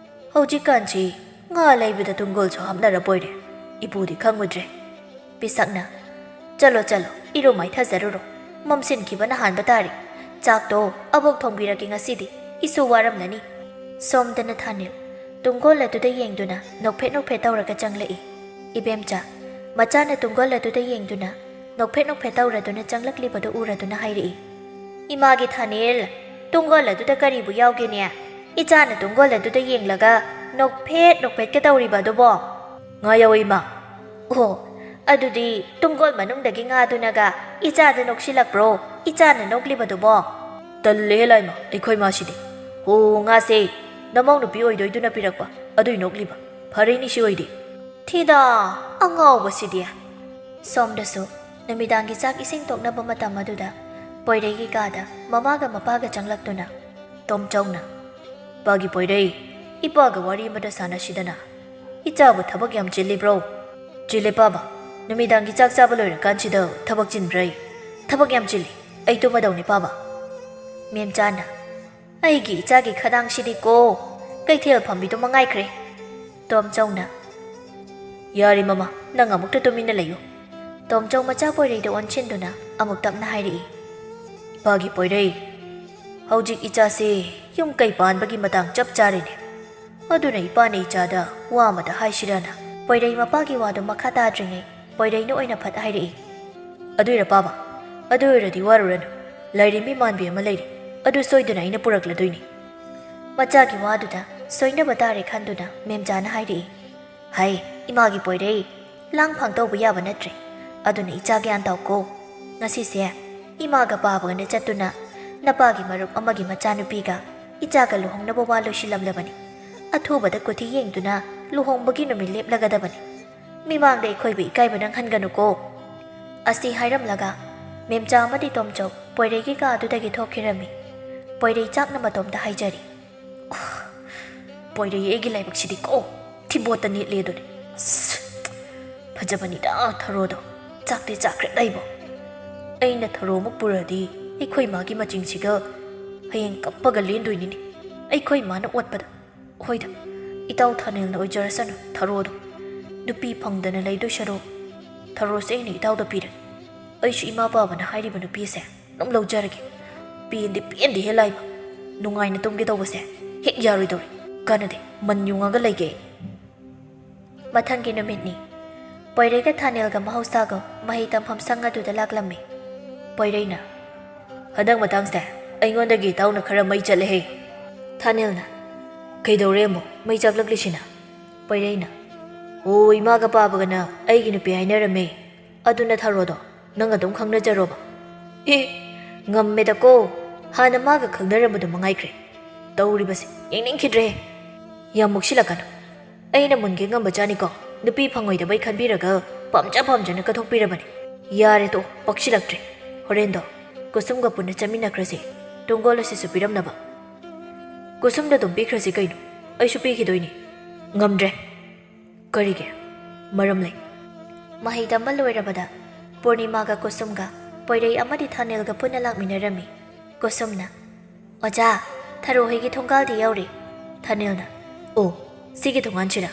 ꯍꯧꯖꯤꯛꯀꯥꯟꯁꯤ ꯉꯥ ꯂꯩꯕꯗ ꯇꯨꯡꯒꯣꯜꯁꯨ ꯍꯥꯞꯅꯔꯕꯣꯏꯔꯦ꯫ ꯏꯄꯨꯗꯤ ꯈꯪꯉꯨꯗ꯭ꯔꯦ꯫" ꯄꯤꯁꯛꯅ, "ꯆꯠꯂꯣ, ꯆꯠꯂꯣ, ꯏꯔꯨ ꯃꯥꯏꯊꯖꯔꯨꯔꯣ꯫ ꯃꯝꯁꯤꯟꯈꯤꯕꯅ ꯍꯥꯟꯕ ꯇꯥꯔꯦ꯫ ꯆꯥꯛꯇꯣ ꯑꯕꯣꯛ ꯊꯣꯡꯕꯤꯔꯒꯦ ꯉꯁꯤꯗꯤ꯫ ꯏꯁꯨ ꯋꯥꯔꯝꯂꯅꯤ꯫" ꯁꯣꯝꯗꯅ ꯊꯥꯅꯤꯜ ꯇꯨꯡꯒꯣꯜ ꯑꯗꯨꯗ ꯌꯦꯡꯗꯨꯅ ꯅꯣꯛꯐꯦꯠ ꯅꯣꯛꯐꯦꯠ ꯇꯧꯔꯒ ꯆꯪꯂꯛꯏ꯫ ꯏꯕꯦꯝꯆꯥ, ꯃꯆꯥꯅ ꯇꯨꯡꯒꯣꯜ ꯑꯗꯨꯗ ꯌꯦꯡꯗꯨꯅ ꯅꯣꯛꯐꯦꯠ ꯅꯣꯛꯐꯦꯠ ꯇꯧꯔꯗꯨꯅ ꯆꯪꯂꯛꯂꯤꯕꯗꯨ ꯎꯔꯗꯨꯅ ꯍꯥꯏꯔꯛꯏ, "ꯏꯃꯥꯒꯤ ꯊꯥꯅꯤꯜ, ꯇꯨꯡꯒꯣꯜ ꯑꯗꯨꯗ ꯀꯔꯤꯕꯨ ꯌꯥꯎꯒꯦꯅꯦ? ꯏꯆꯥꯅ ꯇꯨꯡꯒꯣꯜ ꯑꯗꯨꯗ ꯌꯦꯡꯂꯒ ꯅꯣꯛꯐꯦꯠ ꯅꯣꯛꯐꯦꯠꯀ ꯇꯧꯔꯤꯕ ꯑꯗꯨꯕꯣ?" "ꯉꯥ ꯌꯥꯎꯋꯦ, ꯏꯃꯥ꯫" "ꯑꯣ, ꯑꯗꯨꯗꯤ ꯇꯨꯡꯒꯣꯜ ꯃꯅꯨꯡꯗꯒꯤ ꯉꯥꯗꯨꯅꯒ ꯏꯆꯥꯗ ꯅꯣꯛꯁꯤꯜꯂꯛꯄ꯭ꯔꯣ, ꯏꯆꯥꯅ ꯅꯣꯛꯂꯤꯕꯗꯨꯕꯣ?" "ꯇꯜꯂꯦꯍꯦ ꯂꯥꯏꯃ, ꯑꯩꯈꯣꯏ ꯃꯥꯁꯤꯗꯤ꯫ ꯍꯣ, ꯉꯥꯁꯦ ꯅꯃꯧ ꯅꯨꯄꯤ ꯑꯣꯏꯗꯣꯏꯗꯨꯅ ꯄꯤꯔꯛꯄ, ꯑꯗꯨꯏ ꯅꯣꯛꯂꯤꯕ꯫ ꯐꯔꯦꯅꯤ ꯁꯤ ꯑꯣꯏꯗꯤ꯫" "ꯊꯤꯗ, ꯑꯉꯥꯎꯕꯁꯤꯗꯤ!" ꯁꯣꯝꯗꯁꯨ ꯅꯨꯃꯤꯗꯥꯡꯒꯤ ꯆꯥꯛ ꯏꯁꯤꯡ ꯇꯣꯛꯅꯕ ꯃꯇꯝ ꯑꯗꯨꯗ ꯄꯣꯏꯔꯩꯒꯤ ꯀꯥꯗ ꯃꯃꯥꯒ ꯃꯄꯥꯒ ꯆꯪꯂꯛꯇꯨꯅ ꯇꯣꯝꯆꯧꯅ, "ꯏꯄꯥꯒꯤ ꯄꯣꯏꯔꯩ, ꯏꯄꯥꯒ ꯋꯥꯔꯤ ꯑꯃꯗ ꯁꯥꯟꯅꯁꯤꯗꯅ꯫ ꯏꯆꯥꯕꯨ ꯊꯕꯛ ꯌꯥꯝ ꯆꯤꯜꯂꯤꯕ꯭ꯔꯣ?" "ꯆꯤꯜꯂꯦ ꯄꯥꯕ, ꯅꯨꯃꯤꯗꯥꯡꯒꯤ ꯆꯥꯛ ꯆꯥꯕ ꯂꯣꯏꯔꯀꯥꯟꯁꯤꯗ ꯊꯕꯛ ꯆꯤꯟꯕ꯭ꯔꯩ?" "ꯊꯕꯛ ꯌꯥꯝ ꯆꯤꯜꯂꯤ, ꯑꯩ ꯇꯨꯝꯃꯗꯧꯅꯤ ꯄꯥꯕ꯫" ꯃꯦꯝꯆꯥꯅ, "ꯑꯩꯒꯤ ꯏꯆꯥꯒꯤ ꯈꯗꯥꯡꯁꯤꯗꯤꯀꯣ, ꯀꯩꯊꯦꯜ ꯐꯝꯕꯤꯗꯨ ꯃꯉꯥꯏꯈ꯭ꯔꯦ꯫" ꯇꯣꯝꯆꯧꯅ, "ꯌꯥꯔꯦ ꯃꯃꯥ, ꯅꯪ ꯑꯃꯨꯛꯇ ꯇꯨꯃꯤꯟꯅ ꯂꯩꯌꯨ꯫" ꯇꯣꯝꯆꯧ ꯃꯆꯥ ꯄꯣꯏꯔꯩꯗ ꯑꯣꯟꯁꯤꯟꯗꯨꯅ ꯑꯃꯨꯛ ꯇꯞꯅ ꯍꯥꯏꯔꯛꯏ, "ꯏꯄꯥꯒꯤ ꯄꯣꯏꯔꯩ, ꯍꯧꯖꯤꯛ ꯏꯆꯥꯁꯦ ꯌꯨꯝ ꯀꯩ ꯄꯥꯟꯕꯒꯤ ꯃꯇꯥꯡ ꯆꯞ ꯆꯥꯔꯦꯅꯦ꯫ ꯑꯗꯨꯅ ꯏꯄꯥꯅ ꯏꯆꯥꯗ ꯋꯥ ꯑꯃꯗ ꯍꯥꯏꯁꯤꯔꯥꯅ ꯄꯣꯏꯔꯩ ꯃꯄꯥꯒꯤ ꯋꯥꯗꯨ ꯃꯈꯥ ꯇꯥꯗ꯭ꯔꯤꯉꯩ ꯄꯣꯏꯔꯩꯅ ꯑꯣꯏꯅ ꯐꯠ ꯍꯥꯏꯔꯛꯏ꯫ "ꯑꯗꯨꯏꯔ ꯄꯥꯕ? ꯑꯗꯨ ꯑꯣꯏꯔꯗꯤ ꯋꯥꯔꯨꯔꯅꯨ꯫ ꯂꯥꯏꯔꯦꯝꯕꯤ ꯃꯥꯟꯕꯤ ꯑꯃ ꯂꯩꯔꯤ꯫ ꯑꯗꯨ ꯁꯣꯏꯗꯅ ꯑꯩꯅ ꯄꯨꯔꯛꯂꯗꯣꯏꯅꯤ꯫" ꯃꯆꯥꯒꯤ ꯋꯥꯗꯨꯗ ꯁꯣꯏꯅꯕ ꯇꯥꯔꯦ ꯈꯟꯗꯨꯅ ꯃꯦꯝꯆꯥꯅ ꯍꯥꯏꯔꯛꯏ꯫ "ꯍꯥꯏ, ꯏꯃꯥꯒꯤ ꯄꯣꯏꯔꯩ, ꯂꯥꯡ ꯐꯥꯡ ꯇꯧꯕ ꯌꯥꯕ ꯅꯠꯇ꯭ꯔꯦ꯫ ꯑꯗꯨꯅ ꯏꯆꯥ ꯒ꯭ꯌꯥꯟ ꯇꯥꯎꯀꯣ꯫ ꯉꯁꯤꯁꯦ ꯏꯃꯥꯒ ꯄꯥꯕꯒꯅ ꯆꯠꯇꯨꯅ ꯅꯄꯥꯒꯤ ꯃꯔꯨꯞ ꯑꯃꯒꯤ ꯃꯆꯥꯅꯨꯄꯤꯒ ꯏꯆꯥꯒ ꯂꯨꯍꯣꯡꯅꯕ ꯋꯥ ꯂꯣꯏꯁꯤꯜꯂꯝꯂꯕꯅꯤ꯫ ꯑꯊꯨꯕꯗ ꯀꯨꯊꯤ ꯌꯦꯡꯗꯨꯅ ꯂꯨꯍꯣꯡꯕꯒꯤ ꯅꯨꯃꯤꯠ ꯂꯦꯞꯂꯒꯗꯕꯅꯤ꯫ ꯃꯤꯃꯥꯡꯗ ꯑꯩꯈꯣꯏꯕꯨ ꯏꯀꯥꯏꯕ ꯅꯪꯍꯟꯒꯅꯨꯀꯣ꯫" ꯑꯁꯤ ꯍꯥꯏꯔꯝꯂꯒ ꯃꯦꯝꯆꯥ ꯑꯃꯗꯤ ꯇꯣꯝꯆꯧ ꯄꯣꯏꯔꯩꯒꯤ ꯀꯥ ꯑꯗꯨꯗꯒꯤ ꯊꯣꯛꯈꯤꯔꯝꯃꯤ꯫ ꯄꯣꯏꯔꯩ ꯆꯥꯛꯅ ꯃꯇꯣꯝꯇ ꯍꯥꯏꯖꯔꯤ꯫ "ꯄꯣꯏꯔꯩ, ꯑꯩꯒꯤ ꯂꯥꯏꯕꯛꯁꯤꯗꯤ ꯀꯣ ꯊꯤꯕꯣꯠꯇ ꯅꯦꯠꯂꯦ ꯑꯗꯨꯅꯤ꯫ ꯑꯁ, ꯐꯖꯕꯅꯤꯗ ꯊꯔꯣꯗꯣ꯫ ꯆꯥꯛꯇꯤ ꯆꯥꯈ꯭ꯔꯦ ꯑꯩꯕꯣ꯫ ꯑꯩꯅ ꯊꯔꯣ ꯑꯃ ꯄꯨꯔꯗꯤ ꯑꯩꯈꯣꯏ ꯃꯥꯒꯤ ꯃꯆꯤꯡꯁꯤꯒ ꯍꯌꯦꯡ ꯀꯞꯄꯒ ꯂꯦꯟꯗꯣꯏꯅꯤꯅꯦ, ꯑꯩꯈꯣꯏ ꯃꯥꯅ ꯑꯣꯠꯄꯗ꯫ ꯍꯣꯏꯗ, ꯏꯇꯥꯎ ꯊꯥꯅꯦꯜꯅ ꯑꯣꯏꯖꯔꯁꯅꯨ ꯊꯔꯣꯗꯣ꯫ ꯅꯨꯄꯤ ꯐꯪꯗꯅ ꯂꯩꯗꯣꯏ ꯁꯔꯨꯛ ꯊꯔꯣꯁꯦ ꯑꯩꯅ ꯏꯇꯥꯎꯗ ꯄꯤꯔꯦ꯫ ꯑꯩꯁꯨ ꯏꯃꯥ ꯄꯥꯕꯅ ꯍꯥꯏꯔꯤꯕ ꯅꯨꯄꯤꯁꯦ ꯑꯗꯨꯝ ꯂꯧꯖꯔꯒꯦ꯫ ꯄꯦꯟꯗꯤ ꯄꯦꯟꯗꯦꯍꯦ ꯂꯥꯏꯃ꯫ ꯅꯨꯡꯉꯥꯏꯅ ꯇꯨꯝꯒꯦ ꯇꯧꯕꯁꯦ ꯍꯦꯛ ꯌꯥꯔꯣꯏꯗꯧꯔꯤ꯫ ꯀꯥꯟꯅꯗꯦ, ꯃꯟ ꯌꯨꯡꯉꯒ ꯂꯩꯒꯦ ꯑꯩ꯫" ꯃꯊꯪꯒꯤ ꯅꯨꯃꯤꯠꯅꯤ꯫ ꯄꯣꯏꯔꯩꯒ ꯊꯥꯅꯦꯜꯒ ꯃꯍꯧꯁꯥꯒꯨꯝ ꯃꯍꯩ ꯇꯝꯐꯝ ꯁꯪ ꯑꯗꯨꯗ ꯂꯥꯛꯂꯝꯃꯤ꯫ ꯄꯣꯏꯔꯩꯅ, "ꯍꯟꯗꯛ ꯃꯇꯥꯡꯁꯦ ꯑꯩꯉꯣꯟꯗꯒꯤ ꯏꯇꯥꯎꯅ ꯈꯔ ꯃꯩ ꯆꯠꯂꯦꯍꯦ꯫" ꯊꯥꯅꯦꯜꯅ, "ꯀꯩꯗꯧꯔꯦ ꯑꯃꯨꯛ ꯃꯩ ꯆꯥꯛꯂꯛꯂꯤꯁꯤꯅ?" ꯄꯣꯏꯔꯩꯅ, "ꯑꯣ, ꯏꯃꯥꯒ ꯄꯥꯕꯒꯅ ꯑꯩꯒꯤ ꯅꯨꯄꯤ ꯍꯥꯏꯅꯔꯝꯃꯦ꯫ ꯑꯗꯨꯅ ꯊꯔꯣꯗꯣ ꯅꯪ ꯑꯗꯨꯝ ꯈꯪꯅꯖꯔꯣꯕ꯫" "ꯑꯦ, ꯉꯝꯃꯦꯗꯀꯣ, ꯍꯥꯟꯅ ꯃꯥꯒ ꯈꯪꯅꯔꯝꯕꯗꯣ ꯃꯉꯥꯏꯈ꯭ꯔꯦ꯫ ꯇꯧꯔꯤꯕꯁꯦ ꯌꯦꯡꯅꯤꯡꯈꯤꯗ꯭ꯔꯦ꯫ ꯌꯥꯝ ꯃꯨꯛꯁꯤꯜꯂꯛꯀꯅꯨ꯫ ꯑꯩꯅ ꯃꯨꯟꯒꯦ ꯉꯝꯕꯖꯥꯠꯅꯤꯀꯣ, ꯅꯨꯄꯤ ꯐꯪꯉꯣꯏꯗꯕꯩ ꯈꯟꯕꯤꯔꯒ ꯄꯥꯝꯖ ꯄꯥꯝꯖꯅ ꯀꯠꯊꯣꯛꯄꯤꯔꯕꯅꯤ꯫ ꯌꯥꯔꯦ ꯇꯣꯛꯑꯣ, ꯄꯛꯁꯤꯜꯂꯛꯇ꯭ꯔꯦ꯫ ꯍꯣꯔꯦꯟꯗꯣ ꯀꯨꯁꯨꯝꯒ ꯄꯨꯟꯅ ꯆꯠꯃꯤꯟꯅꯈ꯭ꯔꯁꯦ, ꯇꯨꯡꯒꯣꯜ ꯑꯁꯤꯁꯨ ꯄꯤꯔꯝꯅꯕ꯫" "ꯀꯨꯁꯨꯝꯗ ꯑꯗꯨꯝ ꯄꯤꯈ꯭ꯔꯁꯤ ꯀꯩꯅꯣ, ꯑꯩꯁꯨ ꯄꯤꯈꯤꯗꯣꯏꯅꯤ꯫" "ꯉꯝꯗ꯭ꯔꯦ꯫" "ꯀꯔꯤꯒꯤ? ꯃꯔꯝ ꯂꯩ꯫" ꯃꯍꯩ ꯇꯝꯕ ꯂꯣꯏꯔꯕꯗ ꯄꯨꯔꯅꯤꯃꯥꯒ ꯀꯨꯁꯨꯝꯒ ꯄꯣꯏꯔꯩ ꯑꯃꯗꯤ ꯊꯥꯅꯦꯜꯒ ꯄꯨꯟꯅ ꯂꯥꯛꯃꯤꯟꯅꯔꯝꯃꯤ꯫ ꯀꯨꯁꯨꯝꯅ, "ꯑꯣꯖꯥ, ꯊꯔꯣ ꯍꯣꯏꯒꯤ ꯊꯣꯡꯒꯥꯜꯗꯤ ꯌꯧꯔꯦ꯫" ꯊꯥꯅꯦꯜꯅ, "ꯑꯣ, ꯁꯤꯒꯤ ꯊꯣꯡꯒꯥꯟꯁꯤꯔ?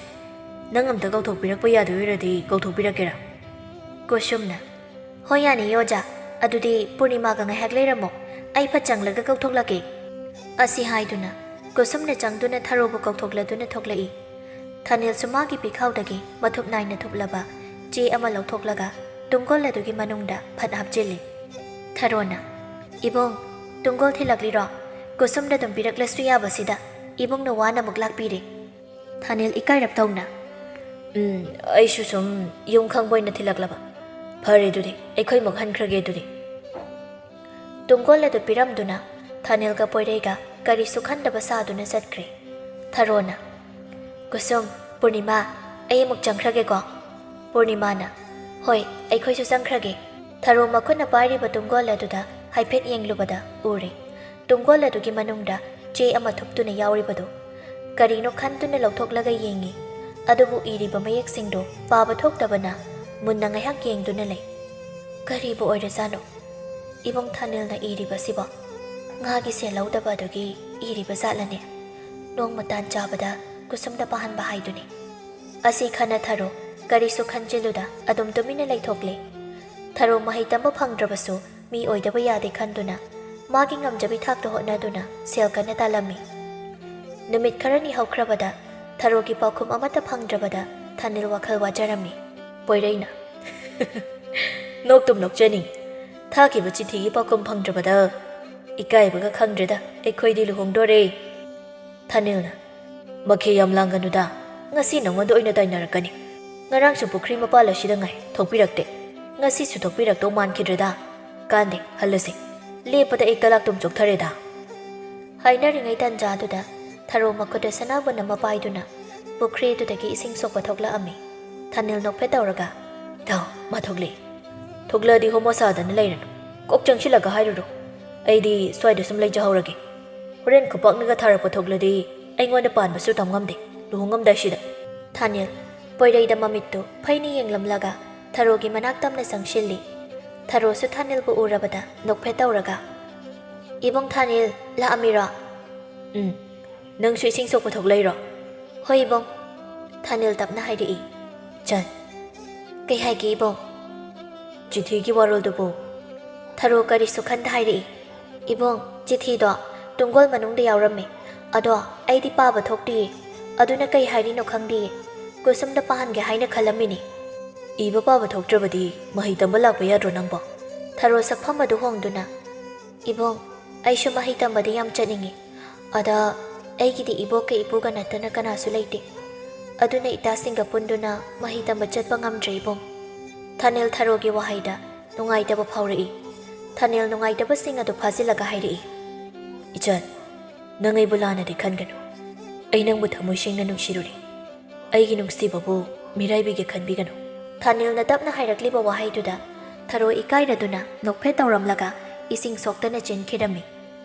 ꯅꯪ ꯑꯝꯇ ꯀꯧꯊꯣꯛꯄꯤꯔꯛꯄ ꯌꯥꯗꯣꯏ ꯑꯣꯏꯔꯗꯤ ꯀꯧꯊꯣꯛꯄꯤꯔꯛꯀꯦꯔꯥ?" ꯀꯨꯁꯨꯝꯅ, "ꯍꯣꯏ, ꯌꯥꯅꯤꯌꯦ ꯑꯣꯖꯥ꯫ ꯑꯗꯨꯗꯤ ꯄꯨꯔꯅꯤꯃꯥꯒ ꯉꯥꯏꯍꯥꯛ ꯂꯩꯔꯝꯃꯣ, ꯑꯩ ꯐꯠ ꯆꯪꯂꯒ ꯀꯧꯊꯣꯛꯂꯛꯀꯦ꯫" ꯑꯁꯤ ꯍꯥꯏꯗꯨꯅ ꯀꯨꯁꯨꯝꯅ ꯆꯪꯗꯨꯅ ꯊꯔꯣꯕꯨ ꯀꯧꯊꯣꯛꯂꯗꯨꯅ ꯊꯣꯛꯂꯛꯏ꯫ ꯊꯥꯅꯤꯜꯁꯨ ꯃꯥꯒꯤ ꯄꯤꯈꯥꯎꯗꯒꯤ ꯃꯊꯨꯞ ꯅꯥꯏꯅ ꯊꯨꯞꯂꯕ ꯆꯦ ꯑꯃ ꯂꯧꯊꯣꯛꯂꯒ ꯇꯨꯡꯒꯣꯜ ꯑꯗꯨꯒꯤ ꯃꯅꯨꯡꯗ ꯐꯠ ꯍꯥꯞꯆꯤꯜꯂꯤ꯫ ꯊꯔꯣꯅ, "ꯏꯕꯨꯡ, ꯇꯨꯡꯒꯣꯜ ꯊꯤꯜꯂꯛꯂꯤꯔꯣ? ꯀꯨꯁꯨꯝꯗ ꯑꯗꯨꯝ ꯄꯤꯔꯛꯂꯁꯨ ꯌꯥꯕꯁꯤꯗ ꯏꯕꯨꯡꯅ ꯋꯥꯅ ꯑꯃꯨꯛ ꯂꯥꯛꯄꯤꯔꯦ꯫" ꯊꯥꯅꯤꯜ ꯏꯀꯥꯏꯔꯞ ꯇꯧꯅ, "ꯎꯝ, ꯑꯩꯁꯨ ꯁꯨꯝ ꯌꯨꯝ ꯈꯪꯕ ꯑꯣꯏꯅ ꯊꯤꯜꯂꯛꯂꯕ꯫ ꯐꯔꯦ ꯑꯗꯨꯗꯤ, ꯑꯩꯈꯣꯏꯃꯛ ꯍꯟꯈ꯭ꯔꯒꯦ ꯑꯗꯨꯗꯤ꯫" ꯇꯨꯡꯒꯣꯜ ꯑꯗꯨ ꯄꯤꯔꯝꯗꯨꯅ ꯊꯥꯅꯤꯜꯒ ꯄꯣꯏꯔꯩꯒ ꯀꯔꯤꯁꯨ ꯈꯟꯗꯕ ꯁꯥꯗꯨꯅ ꯆꯠꯈ꯭ꯔꯦ꯫ ꯊꯔꯣꯅ, "ꯀꯨꯁꯨꯝ, ꯄꯨꯔꯅꯤꯃꯥ, ꯑꯩ ꯑꯃꯨꯛ ꯆꯪꯈ꯭ꯔꯒꯦꯀꯣ꯫" ꯄꯨꯔꯅꯤꯃꯥꯅ, "ꯍꯣꯏ, ꯑꯩꯈꯣꯏꯁꯨ ꯆꯪꯈ꯭ꯔꯒꯦ꯫" ꯊꯔꯣ ꯃꯈꯨꯠꯅ ꯄꯥꯏꯔꯤꯕ ꯇꯨꯡꯒꯣꯜ ꯑꯗꯨꯗ ꯍꯥꯏꯐꯦꯠ ꯌꯦꯡꯂꯨꯕꯗ ꯎꯔꯦ, ꯇꯨꯡꯒꯣꯜ ꯑꯗꯨꯒꯤ ꯃꯅꯨꯡꯗ ꯆꯦ ꯑꯃ ꯊꯨꯞꯇꯨꯅ ꯌꯥꯎꯔꯤꯕꯗꯨ꯫ ꯀꯔꯤꯅꯣ ꯈꯟꯗꯨꯅ ꯂꯧꯊꯣꯛꯂꯒ ꯌꯦꯡꯉꯤ꯫ ꯑꯗꯨꯕꯨ ꯏꯔꯤꯕ ꯃꯌꯦꯛꯁꯤꯡꯗꯨ ꯄꯥꯕ ꯊꯣꯛꯇꯕꯅ ꯃꯨꯟꯅ ꯉꯥꯏꯍꯥꯛ ꯌꯦꯡꯗꯨꯅ ꯂꯩ꯫ ꯀꯔꯤꯕꯨ ꯑꯣꯏꯔꯖꯥꯠꯅꯣ? ꯏꯕꯨꯡ ꯊꯥꯅꯤꯜꯅ ꯏꯔꯤꯕꯁꯤꯕꯣ? ꯉꯥꯒꯤ ꯁꯦꯜ ꯂꯧꯗꯕ ꯑꯗꯨꯒꯤ ꯏꯔꯤꯕ ꯖꯥꯠꯂꯅꯦ? ꯅꯣꯡꯃ ꯇꯥꯟ ꯆꯥꯕꯗ ꯀꯨꯁꯨꯝꯗ ꯄꯥꯍꯟꯕ ꯍꯥꯏꯗꯨꯅꯤ꯫ ꯑꯁꯤ ꯈꯟꯅ ꯊꯔꯣ ꯀꯔꯤꯁꯨ ꯈꯟꯖꯤꯜꯂꯨꯗ ꯑꯗꯨꯝ ꯇꯨꯃꯤꯟꯅ ꯂꯩꯊꯣꯛꯂꯦ꯫ ꯊꯔꯣ ꯃꯍꯩ ꯇꯝꯕ ꯐꯪꯗ꯭ꯔꯕꯁꯨ ꯃꯤ ꯑꯣꯏꯗꯕ ꯌꯥꯗꯦ ꯈꯟꯗꯨꯅ ꯃꯥꯒꯤ ꯉꯝꯖꯕꯤ ꯊꯥꯛꯇ ꯍꯣꯠꯅꯗꯨꯅ ꯁꯦꯜ ꯀꯟꯅ ꯇꯥꯜꯂꯝꯃꯤ꯫ ꯅꯨꯃꯤꯠ ꯈꯔꯅꯤ ꯍꯧꯈ꯭ꯔꯕꯗ ꯊꯔꯣꯒꯤ ꯄꯥꯎꯈꯨꯝ ꯑꯃꯠꯇ ꯐꯪꯗ꯭ꯔꯕꯗ ꯊꯥꯅꯤꯜ ꯋꯥꯈꯜ ꯋꯥꯖꯔꯝꯃꯤ꯫ ꯄꯣꯏꯔꯩꯅ, "ꯅꯣꯛꯇꯨꯝ ꯅꯣꯛꯆꯅꯤꯡ꯫ ꯊꯥꯈꯤꯕ ꯆꯤꯊꯤꯒꯤ ꯄꯥꯎꯈꯨꯝ ꯐꯪꯗ꯭ꯔꯕꯗ ꯏꯀꯥꯏꯕꯒ ꯈꯪꯗ꯭ꯔꯦꯗ, ꯑꯩꯈꯣꯏꯗꯤ ꯂꯨꯍꯣꯡꯗꯣꯔꯦ꯫" ꯊꯥꯅꯤꯜꯅ, "ꯃꯈꯦ ꯌꯥꯝ ꯂꯥꯡꯒꯅꯨꯗ, ꯉꯁꯤ ꯅꯉꯣꯟꯗ ꯑꯣꯏꯅ ꯇꯥꯏꯅꯔꯛꯀꯅꯤ꯫ ꯉꯔꯥꯡꯁꯨ ꯄꯨꯈ꯭ꯔꯤ ꯃꯄꯥꯜ ꯑꯁꯤꯗ ꯉꯥꯏ ꯊꯣꯛꯄꯤꯔꯛꯇꯦ, ꯉꯁꯤꯁꯨ ꯊꯣꯛꯄꯤꯔꯛꯇꯧ ꯃꯥꯟꯈꯤꯗ꯭ꯔꯦꯗ꯫ ꯀꯥꯟꯗꯦ, ꯍꯜꯂꯁꯤ꯫ ꯂꯦꯞꯄꯗ ꯑꯩ ꯀꯂꯥꯛꯇꯨꯝ ꯆꯣꯛꯊꯔꯦꯗ꯫" ꯍꯥꯏꯅꯔꯤꯉꯩ ꯇꯟꯖꯥꯗꯨꯗ ꯊꯔꯣ ꯃꯈꯨꯠꯇ ꯁꯅꯥꯕꯨꯟ ꯑꯃ ꯄꯥꯏꯗꯨꯅ ꯄꯨꯈ꯭ꯔꯤ ꯑꯗꯨꯗꯒꯤ ꯏꯁꯤꯡ ꯁꯣꯛꯄ ꯊꯣꯛꯂꯛꯑꯝꯃꯤ꯫ ꯊꯥꯅꯤꯜ ꯅꯣꯛꯐꯦꯠ ꯇꯧꯔꯒ, "ꯊꯧ, ꯃꯥ ꯊꯣꯛꯂꯛꯑꯦ꯫ ꯊꯣꯛꯂꯛꯑꯗꯤ ꯍꯣꯃꯣ ꯁꯥꯗꯅ ꯂꯩꯔꯅꯨ꯫ ꯀꯣꯛ ꯆꯪꯁꯤꯜꯂꯒ ꯍꯥꯏꯔꯨꯔꯣ꯫ ꯑꯩꯗꯤ ꯁ꯭ꯋꯥꯏꯗ ꯁꯨꯝ ꯂꯩꯖꯍꯧꯔꯒꯦ꯫ ꯍꯣꯔꯦꯟ ꯈꯨꯄꯥꯛꯅꯒ ꯊꯥꯔꯛꯄ ꯊꯣꯛꯂꯗꯤ ꯑꯩꯉꯣꯟꯗ ꯄꯥꯟꯕꯁꯨ ꯇꯝ ꯉꯝꯗꯦ, ꯂꯨꯍꯣꯡꯉꯝꯗꯥꯏꯁꯤꯗ꯫" ꯊꯥꯅꯤꯜ ꯄꯣꯏꯔꯩꯗ ꯃꯃꯤꯠꯇꯨ ꯐꯩꯅ ꯌꯦꯡꯂꯝꯂꯒ ꯊꯔꯣꯒꯤ ꯃꯅꯥꯛ ꯇꯝꯅ ꯆꯪꯁꯤꯜꯂꯤ꯫ ꯊꯔꯣꯁꯨ ꯊꯥꯅꯤꯜꯕꯨ ꯎꯔꯕꯗ ꯅꯣꯛꯐꯦꯠ ꯇꯧꯔꯒ, "ꯏꯕꯨꯡ ꯊꯥꯅꯤꯜ, ꯂꯥꯛꯑꯝꯃꯤꯔꯣ?" "ꯎꯝ, ꯅꯪꯁꯨ ꯏꯁꯤꯡ ꯁꯣꯛꯄ ꯊꯣꯛꯂꯛꯏꯔꯣ?" "ꯍꯣꯏ ꯏꯕꯨꯡ꯫" ꯊꯥꯅꯤꯜ ꯇꯞꯅ ꯍꯥꯏꯔꯛꯏ꯫ "ꯆꯟ꯫" "ꯀꯩ ꯍꯥꯏꯒꯦ ꯏꯕꯨꯡ?" "ꯆꯤꯊꯤꯒꯤ ꯋꯥꯔꯣꯜꯗꯨꯕꯨ?" ꯊꯔꯣ ꯀꯔꯤꯁꯨ ꯈꯟꯗ ꯍꯥꯏꯔꯛꯏ꯫ "ꯏꯕꯨꯡ, ꯆꯤꯊꯤꯗꯣ ꯇꯨꯡꯒꯣꯜ ꯃꯅꯨꯡꯗ ꯌꯥꯎꯔꯝꯃꯤ꯫ "ꯑꯗꯣ ꯑꯩꯗꯤ ꯄꯥꯕ ꯊꯣꯛꯇꯤꯌꯦ, ꯑꯗꯨꯅ ꯀꯩ ꯍꯥꯏꯔꯤꯅꯣ ꯈꯪꯗꯤꯌꯦ꯫ ꯀꯨꯁꯨꯝꯗ ꯄꯥꯍꯟꯒꯦ ꯍꯥꯏꯅ ꯈꯜꯂꯝꯃꯤꯅꯦ꯫" "ꯏꯕ ꯄꯥꯕ ꯊꯣꯛꯇ꯭ꯔꯕꯗꯤ ꯃꯍꯩ ꯇꯝꯕ ꯂꯥꯛꯄ ꯌꯥꯗ꯭ꯔꯣ ꯅꯪꯕꯣ?" ꯊꯔꯣ ꯁꯛꯐꯝ ꯑꯗꯨ ꯍꯣꯡꯗꯨꯅ, "ꯏꯕꯨꯡ, ꯑꯩꯁꯨ ꯃꯍꯩ ꯇꯝꯕꯗꯤ ꯌꯥꯝ ꯆꯠꯅꯤꯡꯉꯤ꯫ ꯑꯗ ꯑꯩꯒꯤꯗꯤ ꯏꯕꯣꯛꯀ ꯏꯄꯨꯒ ꯅꯠꯇꯅ ꯀꯅꯥꯁꯨ ꯂꯩꯇꯦ꯫ ꯑꯗꯨꯅ ꯏꯇꯥꯁꯤꯡꯒ ꯄꯨꯟꯗꯨꯅ ꯃꯍꯩ ꯇꯝꯕ ꯆꯠꯄ ꯉꯝꯗ꯭ꯔꯦ ꯏꯕꯨꯡ꯫" ꯊꯥꯅꯤꯜ ꯊꯔꯣꯒꯤ ꯋꯥꯍꯩꯗ ꯅꯨꯡꯉꯥꯏꯇꯕ ꯐꯥꯎꯔꯛꯏ꯫ ꯊꯥꯅꯤꯜ ꯅꯨꯡꯉꯥꯏꯇꯕꯁꯤꯡ ꯑꯗꯨ ꯐꯥꯖꯤꯜꯂꯒ ꯍꯥꯏꯔꯛꯏ, "ꯏꯆꯟ, ꯅꯪ ꯑꯩꯕꯨ ꯂꯥꯟꯅꯗꯤ ꯈꯟꯒꯅꯨ꯫ ꯑꯩ ꯅꯪꯕꯨ ꯊꯃꯣꯏ ꯁꯦꯡꯅ ꯅꯨꯡꯁꯤꯔꯨꯔꯦ꯫ ꯑꯩꯒꯤ ꯅꯨꯡꯁꯤꯕꯕꯨ ꯃꯤꯔꯥꯏꯕꯤꯒꯦ ꯈꯟꯕꯤꯒꯅꯨ꯫" ꯊꯥꯅꯤꯜꯅ ꯇꯞꯅ ꯍꯥꯏꯔꯛꯂꯤꯕ ꯋꯥꯍꯩꯗꯨꯗ ꯊꯔꯣ ꯏꯀꯥꯏꯔꯗꯨꯅ ꯅꯣꯛꯐꯦꯠ ꯇꯧꯔꯝꯂꯒ ꯏꯁꯤꯡ ꯁꯣꯛꯇꯅ ꯆꯦꯟꯈꯤꯔꯝꯃꯤ꯫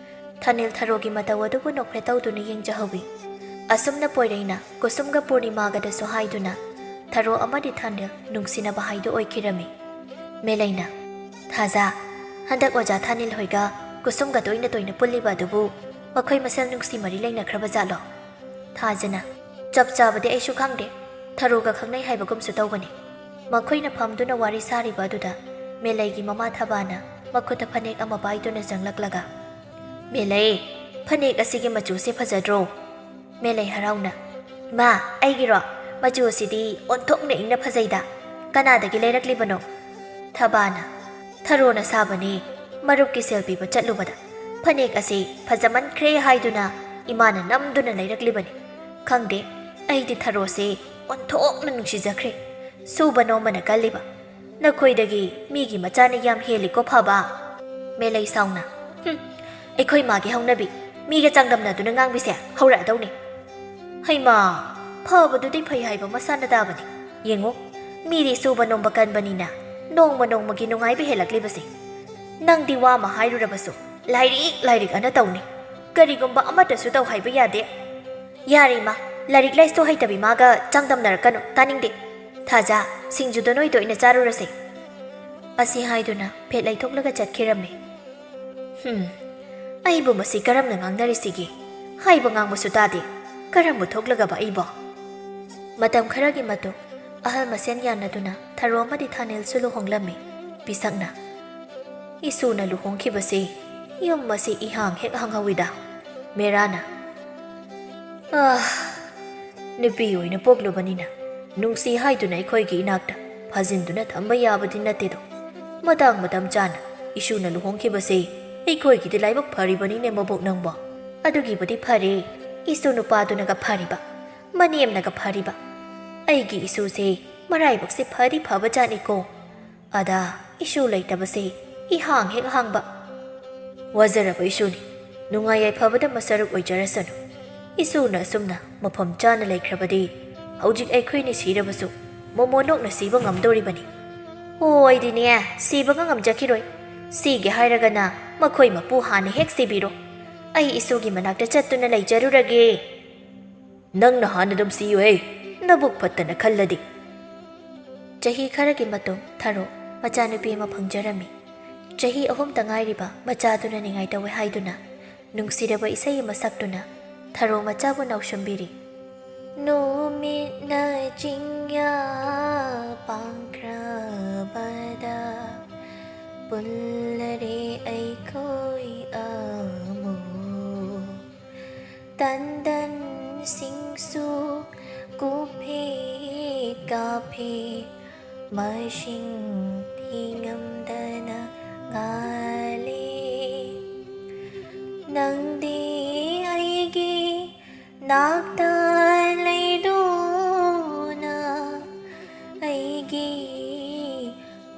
ꯊꯥꯅꯤꯜ ꯊꯔꯣꯒꯤ ꯃꯇꯧ ꯑꯗꯨꯕꯨ ꯅꯣꯛꯐꯦꯠ ꯇꯧꯗꯨꯅ ꯌꯦꯡꯖꯍꯧꯏ꯫ ꯑꯁꯨꯝꯅ ꯄꯣꯏꯔꯩꯅ ꯀꯨꯁꯨꯝꯒ ꯄꯨꯔꯅꯤꯃꯥꯒꯗꯁꯨ ꯍꯥꯏꯗꯨꯅ ꯊꯔꯣ ꯑꯃꯗꯤ ꯊꯥꯅꯤꯜ ꯅꯨꯡꯁꯤꯅꯕ ꯍꯥꯏꯗꯨ ꯑꯣꯏꯈꯤꯔꯝꯃꯤ꯫ ꯃꯦꯂꯩꯅ, "ꯊꯥꯖ, ꯍꯟꯗꯛ ꯑꯣꯖꯥ ꯊꯥꯅꯤꯜ ꯍꯣꯏꯒ ꯀꯨꯁꯨꯝꯒ ꯇꯣꯏꯅ ꯇꯣꯏꯅ ꯄꯨꯜꯂꯤꯕ ꯑꯗꯨꯕꯨ ꯃꯈꯣꯏ ꯃꯁꯦꯜ ꯅꯨꯡꯁꯤ ꯃꯔꯤ ꯂꯩꯅꯈ꯭ꯔꯕ ꯖꯥꯠꯂꯣ?" ꯊꯥꯖꯅ, "ꯆꯞ ꯆꯥꯕꯗꯤ ꯑꯩꯁꯨ ꯈꯪꯗꯦ, ꯊꯔꯣꯒ ꯈꯪꯅꯩ ꯍꯥꯏꯕꯒꯨꯝꯁꯨ ꯇꯧꯕꯅꯤ꯫" ꯃꯈꯣꯏꯅ ꯐꯝꯗꯨꯅ ꯋꯥꯔꯤ ꯁꯥꯔꯤꯕ ꯑꯗꯨꯗ ꯃꯦꯂꯩꯒꯤ ꯃꯃꯥ ꯊꯕꯥꯅ ꯃꯈꯨꯠꯇ ꯐꯅꯦꯛ ꯑꯃ ꯄꯥꯏꯗꯨꯅ ꯆꯪꯂꯛꯂꯒ, "ꯃꯦꯂꯩ, ꯐꯅꯦꯛ ꯑꯁꯤꯒꯤ ꯃꯆꯨꯁꯦ ꯐꯖꯗ꯭ꯔꯣ?" ꯃꯦꯂꯩ ꯍꯔꯥꯎꯅ, "ꯏꯃꯥ, ꯑꯩꯒꯤꯔꯣ? ꯃꯆꯨ ꯑꯁꯤꯗꯤ ꯑꯣꯟꯊꯣꯛꯅ ꯏꯪꯅ ꯐꯖꯩꯗ꯫ ꯀꯅꯥꯗꯒꯤ ꯂꯩꯔꯛꯂꯤꯕꯅꯣ?" ꯊꯕꯥꯅ, "ꯊꯔꯣꯅ ꯁꯥꯕꯅꯤ꯫ ꯃꯔꯨꯞꯀꯤ ꯁꯦꯜ ꯄꯤꯕ ꯆꯠꯂꯨꯕꯗ ꯐꯅꯦꯛ ꯑꯁꯤ ꯐꯖꯃꯟꯈ꯭ꯔꯦ ꯍꯥꯏꯗꯨꯅ ꯏꯃꯥꯅ ꯅꯝꯗꯨꯅ ꯂꯩꯔꯛꯂꯤꯕꯅꯤ꯫ ꯈꯪꯗꯦ, ꯑꯩꯗꯤ ꯊꯔꯣꯁꯦ ꯑꯣꯟꯊꯣꯛꯅ ꯅꯨꯡꯁꯤꯖꯈ꯭ꯔꯦ꯫ ꯁꯨꯕ ꯅꯣꯝꯕꯅ ꯀꯜꯂꯤꯕ꯫ ꯅꯈꯣꯏꯗꯒꯤ ꯃꯤꯒꯤ ꯃꯆꯥꯅ ꯌꯥꯝ ꯍꯦꯜꯂꯤꯀꯣ ꯐꯕ꯫" ꯃꯦꯂꯩ ꯁꯥꯎꯅ, "ꯍꯨꯝ, ꯑꯩꯈꯣꯏ ꯃꯥꯒꯤ ꯍꯧꯅꯕꯤ, ꯃꯤꯒ ꯆꯥꯡꯗꯝꯅꯗꯨꯅ ꯉꯥꯡꯕꯤꯁꯦ ꯍꯧꯔꯛꯑꯗꯧꯅꯤ꯫ ꯍꯩꯃꯥ, ꯐꯕꯗꯨꯗꯤ ꯐꯩ ꯍꯥꯏꯕ ꯃꯁꯥꯅ ꯇꯥꯕꯅꯤ꯫ ꯌꯦꯡꯉꯨ, ꯃꯤꯗꯤ ꯁꯨꯕ ꯅꯣꯝꯕ ꯀꯟꯕꯅꯤꯅ ꯅꯣꯡꯃ ꯅꯣꯡꯃꯒꯤ ꯅꯨꯡꯉꯥꯏꯕ ꯍꯦꯜꯂꯛꯂꯤꯕꯁꯦ꯫ ꯅꯪꯗꯤ ꯋꯥ ꯑꯃ ꯍꯥꯏꯔꯨꯔꯕꯁꯨ ꯂꯥꯏꯔꯤꯛ, ꯂꯥꯏꯔꯤꯛ ꯑꯅ ꯇꯧꯅꯤ꯫ ꯀꯔꯤꯒꯨꯝꯕ ꯑꯃꯠꯇꯁꯨ ꯇꯧ ꯍꯥꯏꯕ ꯌꯥꯗꯦ꯫" "ꯌꯥꯔꯦ ꯏꯃꯥ, ꯂꯥꯏꯔꯤꯛ ꯂꯥꯏꯁꯨ ꯍꯩꯇꯕꯤ ꯃꯥꯒ ꯆꯥꯡꯗꯝꯅꯔꯛꯀꯅꯨ, ꯇꯥꯅꯤꯡꯗꯦ꯫ ꯊꯥꯖ, ꯁꯤꯡꯖꯨꯗꯣ ꯅꯣꯏꯗ ꯑꯣꯏꯅ ꯆꯥꯔꯨꯔꯁꯦ꯫" ꯑꯁꯤ ꯍꯥꯏꯗꯨꯅ ꯐꯦꯠ ꯂꯩꯊꯣꯛꯂꯒ ꯆꯠꯈꯤꯔꯝꯃꯤ꯫ "ꯍꯨꯝ, ꯑꯩꯕꯨ ꯃꯁꯤ ꯀꯔꯝꯅ ꯉꯥꯡꯅꯔꯤꯁꯤꯒꯦ? ꯍꯥꯏꯕ ꯉꯥꯡꯕꯁꯨ ꯇꯥꯗꯦ꯫ ꯀꯔꯝꯕ ꯊꯣꯛꯂꯒꯕ ꯑꯩꯕꯣ?" ꯃꯇꯝ ꯈꯔꯒꯤ ꯃꯇꯨꯡ ꯑꯍꯜ ꯃꯁꯦꯟ ꯌꯥꯅꯗꯨꯅ ꯊꯔꯣ ꯑꯃꯗꯤ ꯊꯥꯅꯤꯜꯁꯨ ꯂꯨꯍꯣꯡꯂꯝꯃꯤ꯫ ꯄꯤꯁꯛꯅ, "ꯏꯁꯨꯅ ꯂꯨꯍꯣꯡꯈꯤꯕꯁꯤ ꯌꯨꯝ ꯑꯁꯤ ꯏꯍꯥꯡ ꯍꯦꯛ ꯍꯥꯡꯍꯧꯏꯗ꯫" ꯃꯦꯔꯥꯅ, ꯑꯥ, ꯅꯨꯄꯤ ꯑꯣꯏꯅ ꯄꯣꯛꯂꯨꯕꯅꯤꯅ ꯅꯨꯡꯁꯤ ꯍꯥꯏꯗꯨꯅ ꯑꯩꯈꯣꯏꯒꯤ ꯏꯅꯥꯛꯇ ꯐꯥꯖꯤꯟꯗꯨꯅ ꯊꯝꯕ ꯌꯥꯕꯗꯤ ꯅꯠꯇꯦꯗꯣ꯫ ꯃꯇꯥꯡ ꯃꯇꯝ ꯆꯥꯅ ꯏꯁꯨꯅ ꯂꯨꯍꯣꯡꯈꯤꯕꯁꯦ ꯑꯩꯈꯣꯏꯒꯤꯗꯤ ꯂꯥꯏꯕꯛ ꯐꯔꯤꯕꯅꯤꯅꯦ ꯃꯕꯣꯛ ꯅꯪꯕꯣ꯫ ꯑꯗꯨꯒꯤꯕꯨꯗꯤ ꯐꯔꯦ, ꯏꯁꯨ ꯅꯨꯄꯥꯗꯨꯅꯒ ꯐꯔꯤꯕ, ꯃꯅꯦꯝꯅꯒ ꯐꯔꯤꯕ꯫ ꯑꯩꯒꯤ ꯏꯁꯨꯁꯦ ꯃꯔꯥꯏꯕꯛꯁꯦ ꯐꯗꯤ ꯐꯕꯖꯥꯠꯅꯤꯀꯣ꯫ ꯑꯗ ꯏꯁꯨ ꯂꯩꯇꯕꯁꯦ ꯏꯍꯥꯡ ꯍꯦꯛ ꯍꯥꯡꯕ꯫ ꯋꯥꯖꯔꯕ ꯏꯁꯨꯅꯤ, ꯅꯨꯡꯉꯥꯏ ꯌꯥꯏꯐꯕꯗ ꯃꯁꯔꯨꯛ ꯑꯣꯏꯖꯔꯁꯅꯨ꯫ ꯏꯁꯨꯅ ꯑꯁꯨꯝꯅ ꯃꯐꯝ ꯆꯥꯅ ꯂꯩꯈ꯭ꯔꯕꯗꯤ ꯍꯧꯖꯤꯛ ꯑꯩꯈꯣꯏꯅꯤ ꯁꯤꯔꯕꯁꯨ ꯃꯣꯃꯣꯅꯣꯛꯅ ꯁꯤꯕ ꯉꯝꯗꯧꯔꯤꯕꯅꯤ꯫ ꯍꯣ, ꯑꯩꯗꯤꯅꯦ ꯁꯤꯕꯒ ꯉꯝꯖꯈꯤꯔꯣꯏ꯫ ꯁꯤꯒꯦ ꯍꯥꯏꯔꯒꯅ ꯃꯈꯣꯏ ꯃꯄꯨ ꯍꯥꯟꯅ ꯍꯦꯛ ꯁꯤꯕꯤꯔꯣ꯫ ꯑꯩ ꯏꯁꯨꯒꯤ ꯃꯅꯥꯛꯇ ꯆꯠꯇꯨꯅ ꯂꯩꯖꯔꯨꯔꯒꯦ꯫ ꯅꯪꯅ ꯍꯥꯟꯅ ꯑꯗꯨꯝ ꯁꯤꯌꯨꯍꯦ, ꯅꯕꯨꯛ ꯐꯠꯇꯅ ꯈꯜꯂꯗꯤ꯫ ꯆꯍꯤ ꯈꯔꯒꯤ ꯃꯇꯨꯡ ꯊꯔꯣ ꯃꯆꯥꯅꯨꯄꯤ ꯑꯃ ꯐꯪꯖꯔꯝꯃꯤ꯫ ꯆꯍꯤ ꯑꯍꯨꯝꯇ ꯉꯥꯏꯔꯤꯕ ꯃꯆꯥꯗꯨꯅ ꯅꯤꯡꯉꯥꯏ ꯇꯧꯋꯦ ꯍꯥꯏꯗꯨꯅ ꯅꯨꯡꯁꯤꯔꯕ ꯏꯁꯩ ꯑꯃ ꯁꯛꯇꯨꯅ ꯊꯔꯣ ꯃꯆꯥꯕꯨ ꯅꯥꯎꯁꯨꯝꯕꯤꯔꯤ꯫ ꯅꯨꯃꯤꯠꯅ ꯆꯤꯡꯌꯥ ꯄꯥꯡꯈ꯭ꯔꯕꯗ ꯄꯨꯜꯂꯔꯦ ꯑꯩꯈꯣꯏ ꯑꯃꯨꯛ꯫ ꯇꯟꯗꯟꯁꯤꯡꯁꯨ ꯀꯨꯞꯐꯦ ꯀꯥꯞꯐꯦ, ꯃꯁꯤꯡ ꯊꯤꯉꯝꯗꯅ ꯉꯥꯜꯂꯦ꯫ ꯅꯪꯗꯤ ꯑꯩꯒꯤ ꯅꯥꯛꯇ ꯂꯩꯗꯨꯅ, ꯑꯩꯒꯤ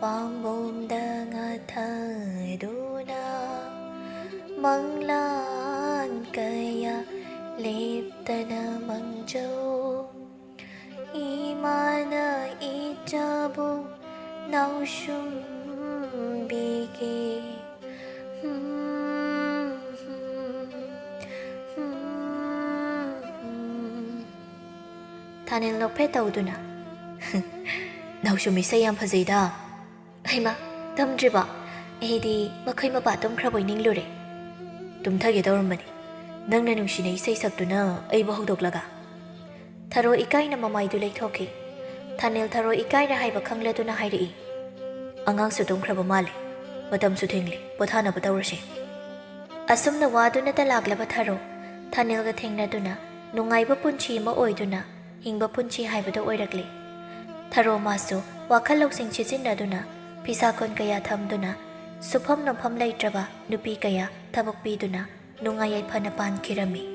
ꯄꯥꯝꯕꯣꯝꯗ ꯉꯥꯊꯗꯨꯅ, ꯃꯪꯂꯥꯟ ꯀꯌꯥ ꯂꯦꯞꯇꯅ ꯃꯪꯖꯧ꯫ ꯏꯃꯥꯅ ꯏꯆꯥꯕꯨ ꯅꯥꯎꯁꯨꯝꯕꯤꯒꯦ꯫ ꯊꯥꯅꯤꯜ ꯅꯣꯛꯐꯦꯠ ꯇꯧꯗꯨꯅ, "ꯅꯥꯎꯁꯨꯝ ꯏꯁꯩ ꯌꯥꯝ ꯐꯖꯩꯗ꯫" "ꯍꯩꯃꯥ, ꯇꯝꯗ꯭ꯔꯤꯕꯣ? ꯑꯩꯗꯤ ꯃꯈꯣꯏ ꯃꯄꯥ ꯇꯨꯝꯈ꯭ꯔꯕꯣꯏ ꯅꯤꯡꯂꯨꯔꯦ꯫ ꯇꯨꯝꯊꯒꯦ ꯇꯧꯔꯝꯕꯅꯤ꯫ ꯅꯪꯅ ꯅꯨꯡꯁꯤꯅ ꯏꯁꯩ ꯁꯛꯇꯨꯅ ꯑꯩꯕꯨ ꯍꯧꯗꯣꯛꯂꯒ?" ꯊꯔꯣ ꯏꯀꯥꯏꯅ ꯃꯃꯥꯏꯗꯨ ꯂꯩꯊꯣꯛꯈꯤ꯫ ꯊꯥꯅꯤꯜ ꯊꯔꯣ ꯏꯀꯥꯏꯔꯦ ꯍꯥꯏꯕ ꯈꯪꯂꯗꯨꯅ ꯍꯥꯏꯔꯛꯏ, "ꯑꯉꯥꯡꯁꯨ ꯇꯨꯝꯈ꯭ꯔꯕ ꯃꯥꯜꯂꯦ꯫ ꯃꯇꯝꯁꯨ ꯊꯦꯡꯂꯦ, ꯄꯣꯊꯥꯅꯕ ꯇꯧꯔꯁꯦ꯫" ꯑꯁꯨꯝꯅ ꯋꯥꯗꯨꯅꯇ ꯂꯥꯛꯂꯕ ꯊꯔꯣ ꯊꯥꯅꯤꯜꯒ ꯊꯦꯡꯅꯗꯨꯅ ꯅꯨꯡꯉꯥꯏꯕ ꯄꯨꯟꯁꯤ ꯑꯃ ꯑꯣꯏꯗꯨꯅ ꯍꯤꯡꯕ ꯄꯨꯟꯁꯤ ꯍꯥꯏꯕꯗꯨ ꯑꯣꯏꯔꯛꯂꯦ꯫ ꯊꯔꯣꯃꯥꯁꯨ ꯋꯥꯈꯜ ꯂꯧꯁꯤꯡ ꯁꯤꯖꯤꯟꯅꯗꯨꯅ ꯐꯤꯁꯥ ꯀꯣꯟ ꯀꯌꯥ ꯊꯝꯗꯨꯅ ꯁꯨꯐꯝ ꯅꯣꯝꯐꯝ ꯂꯩꯇ꯭ꯔꯕ ꯅꯨꯄꯤ ꯀꯌꯥ ꯊꯕꯛ ꯄꯤꯗꯨꯅ ꯅꯨꯡꯉꯥꯏ ꯌꯥꯏꯐꯅ ꯄꯥꯟꯈꯤꯔꯝꯃꯤ꯫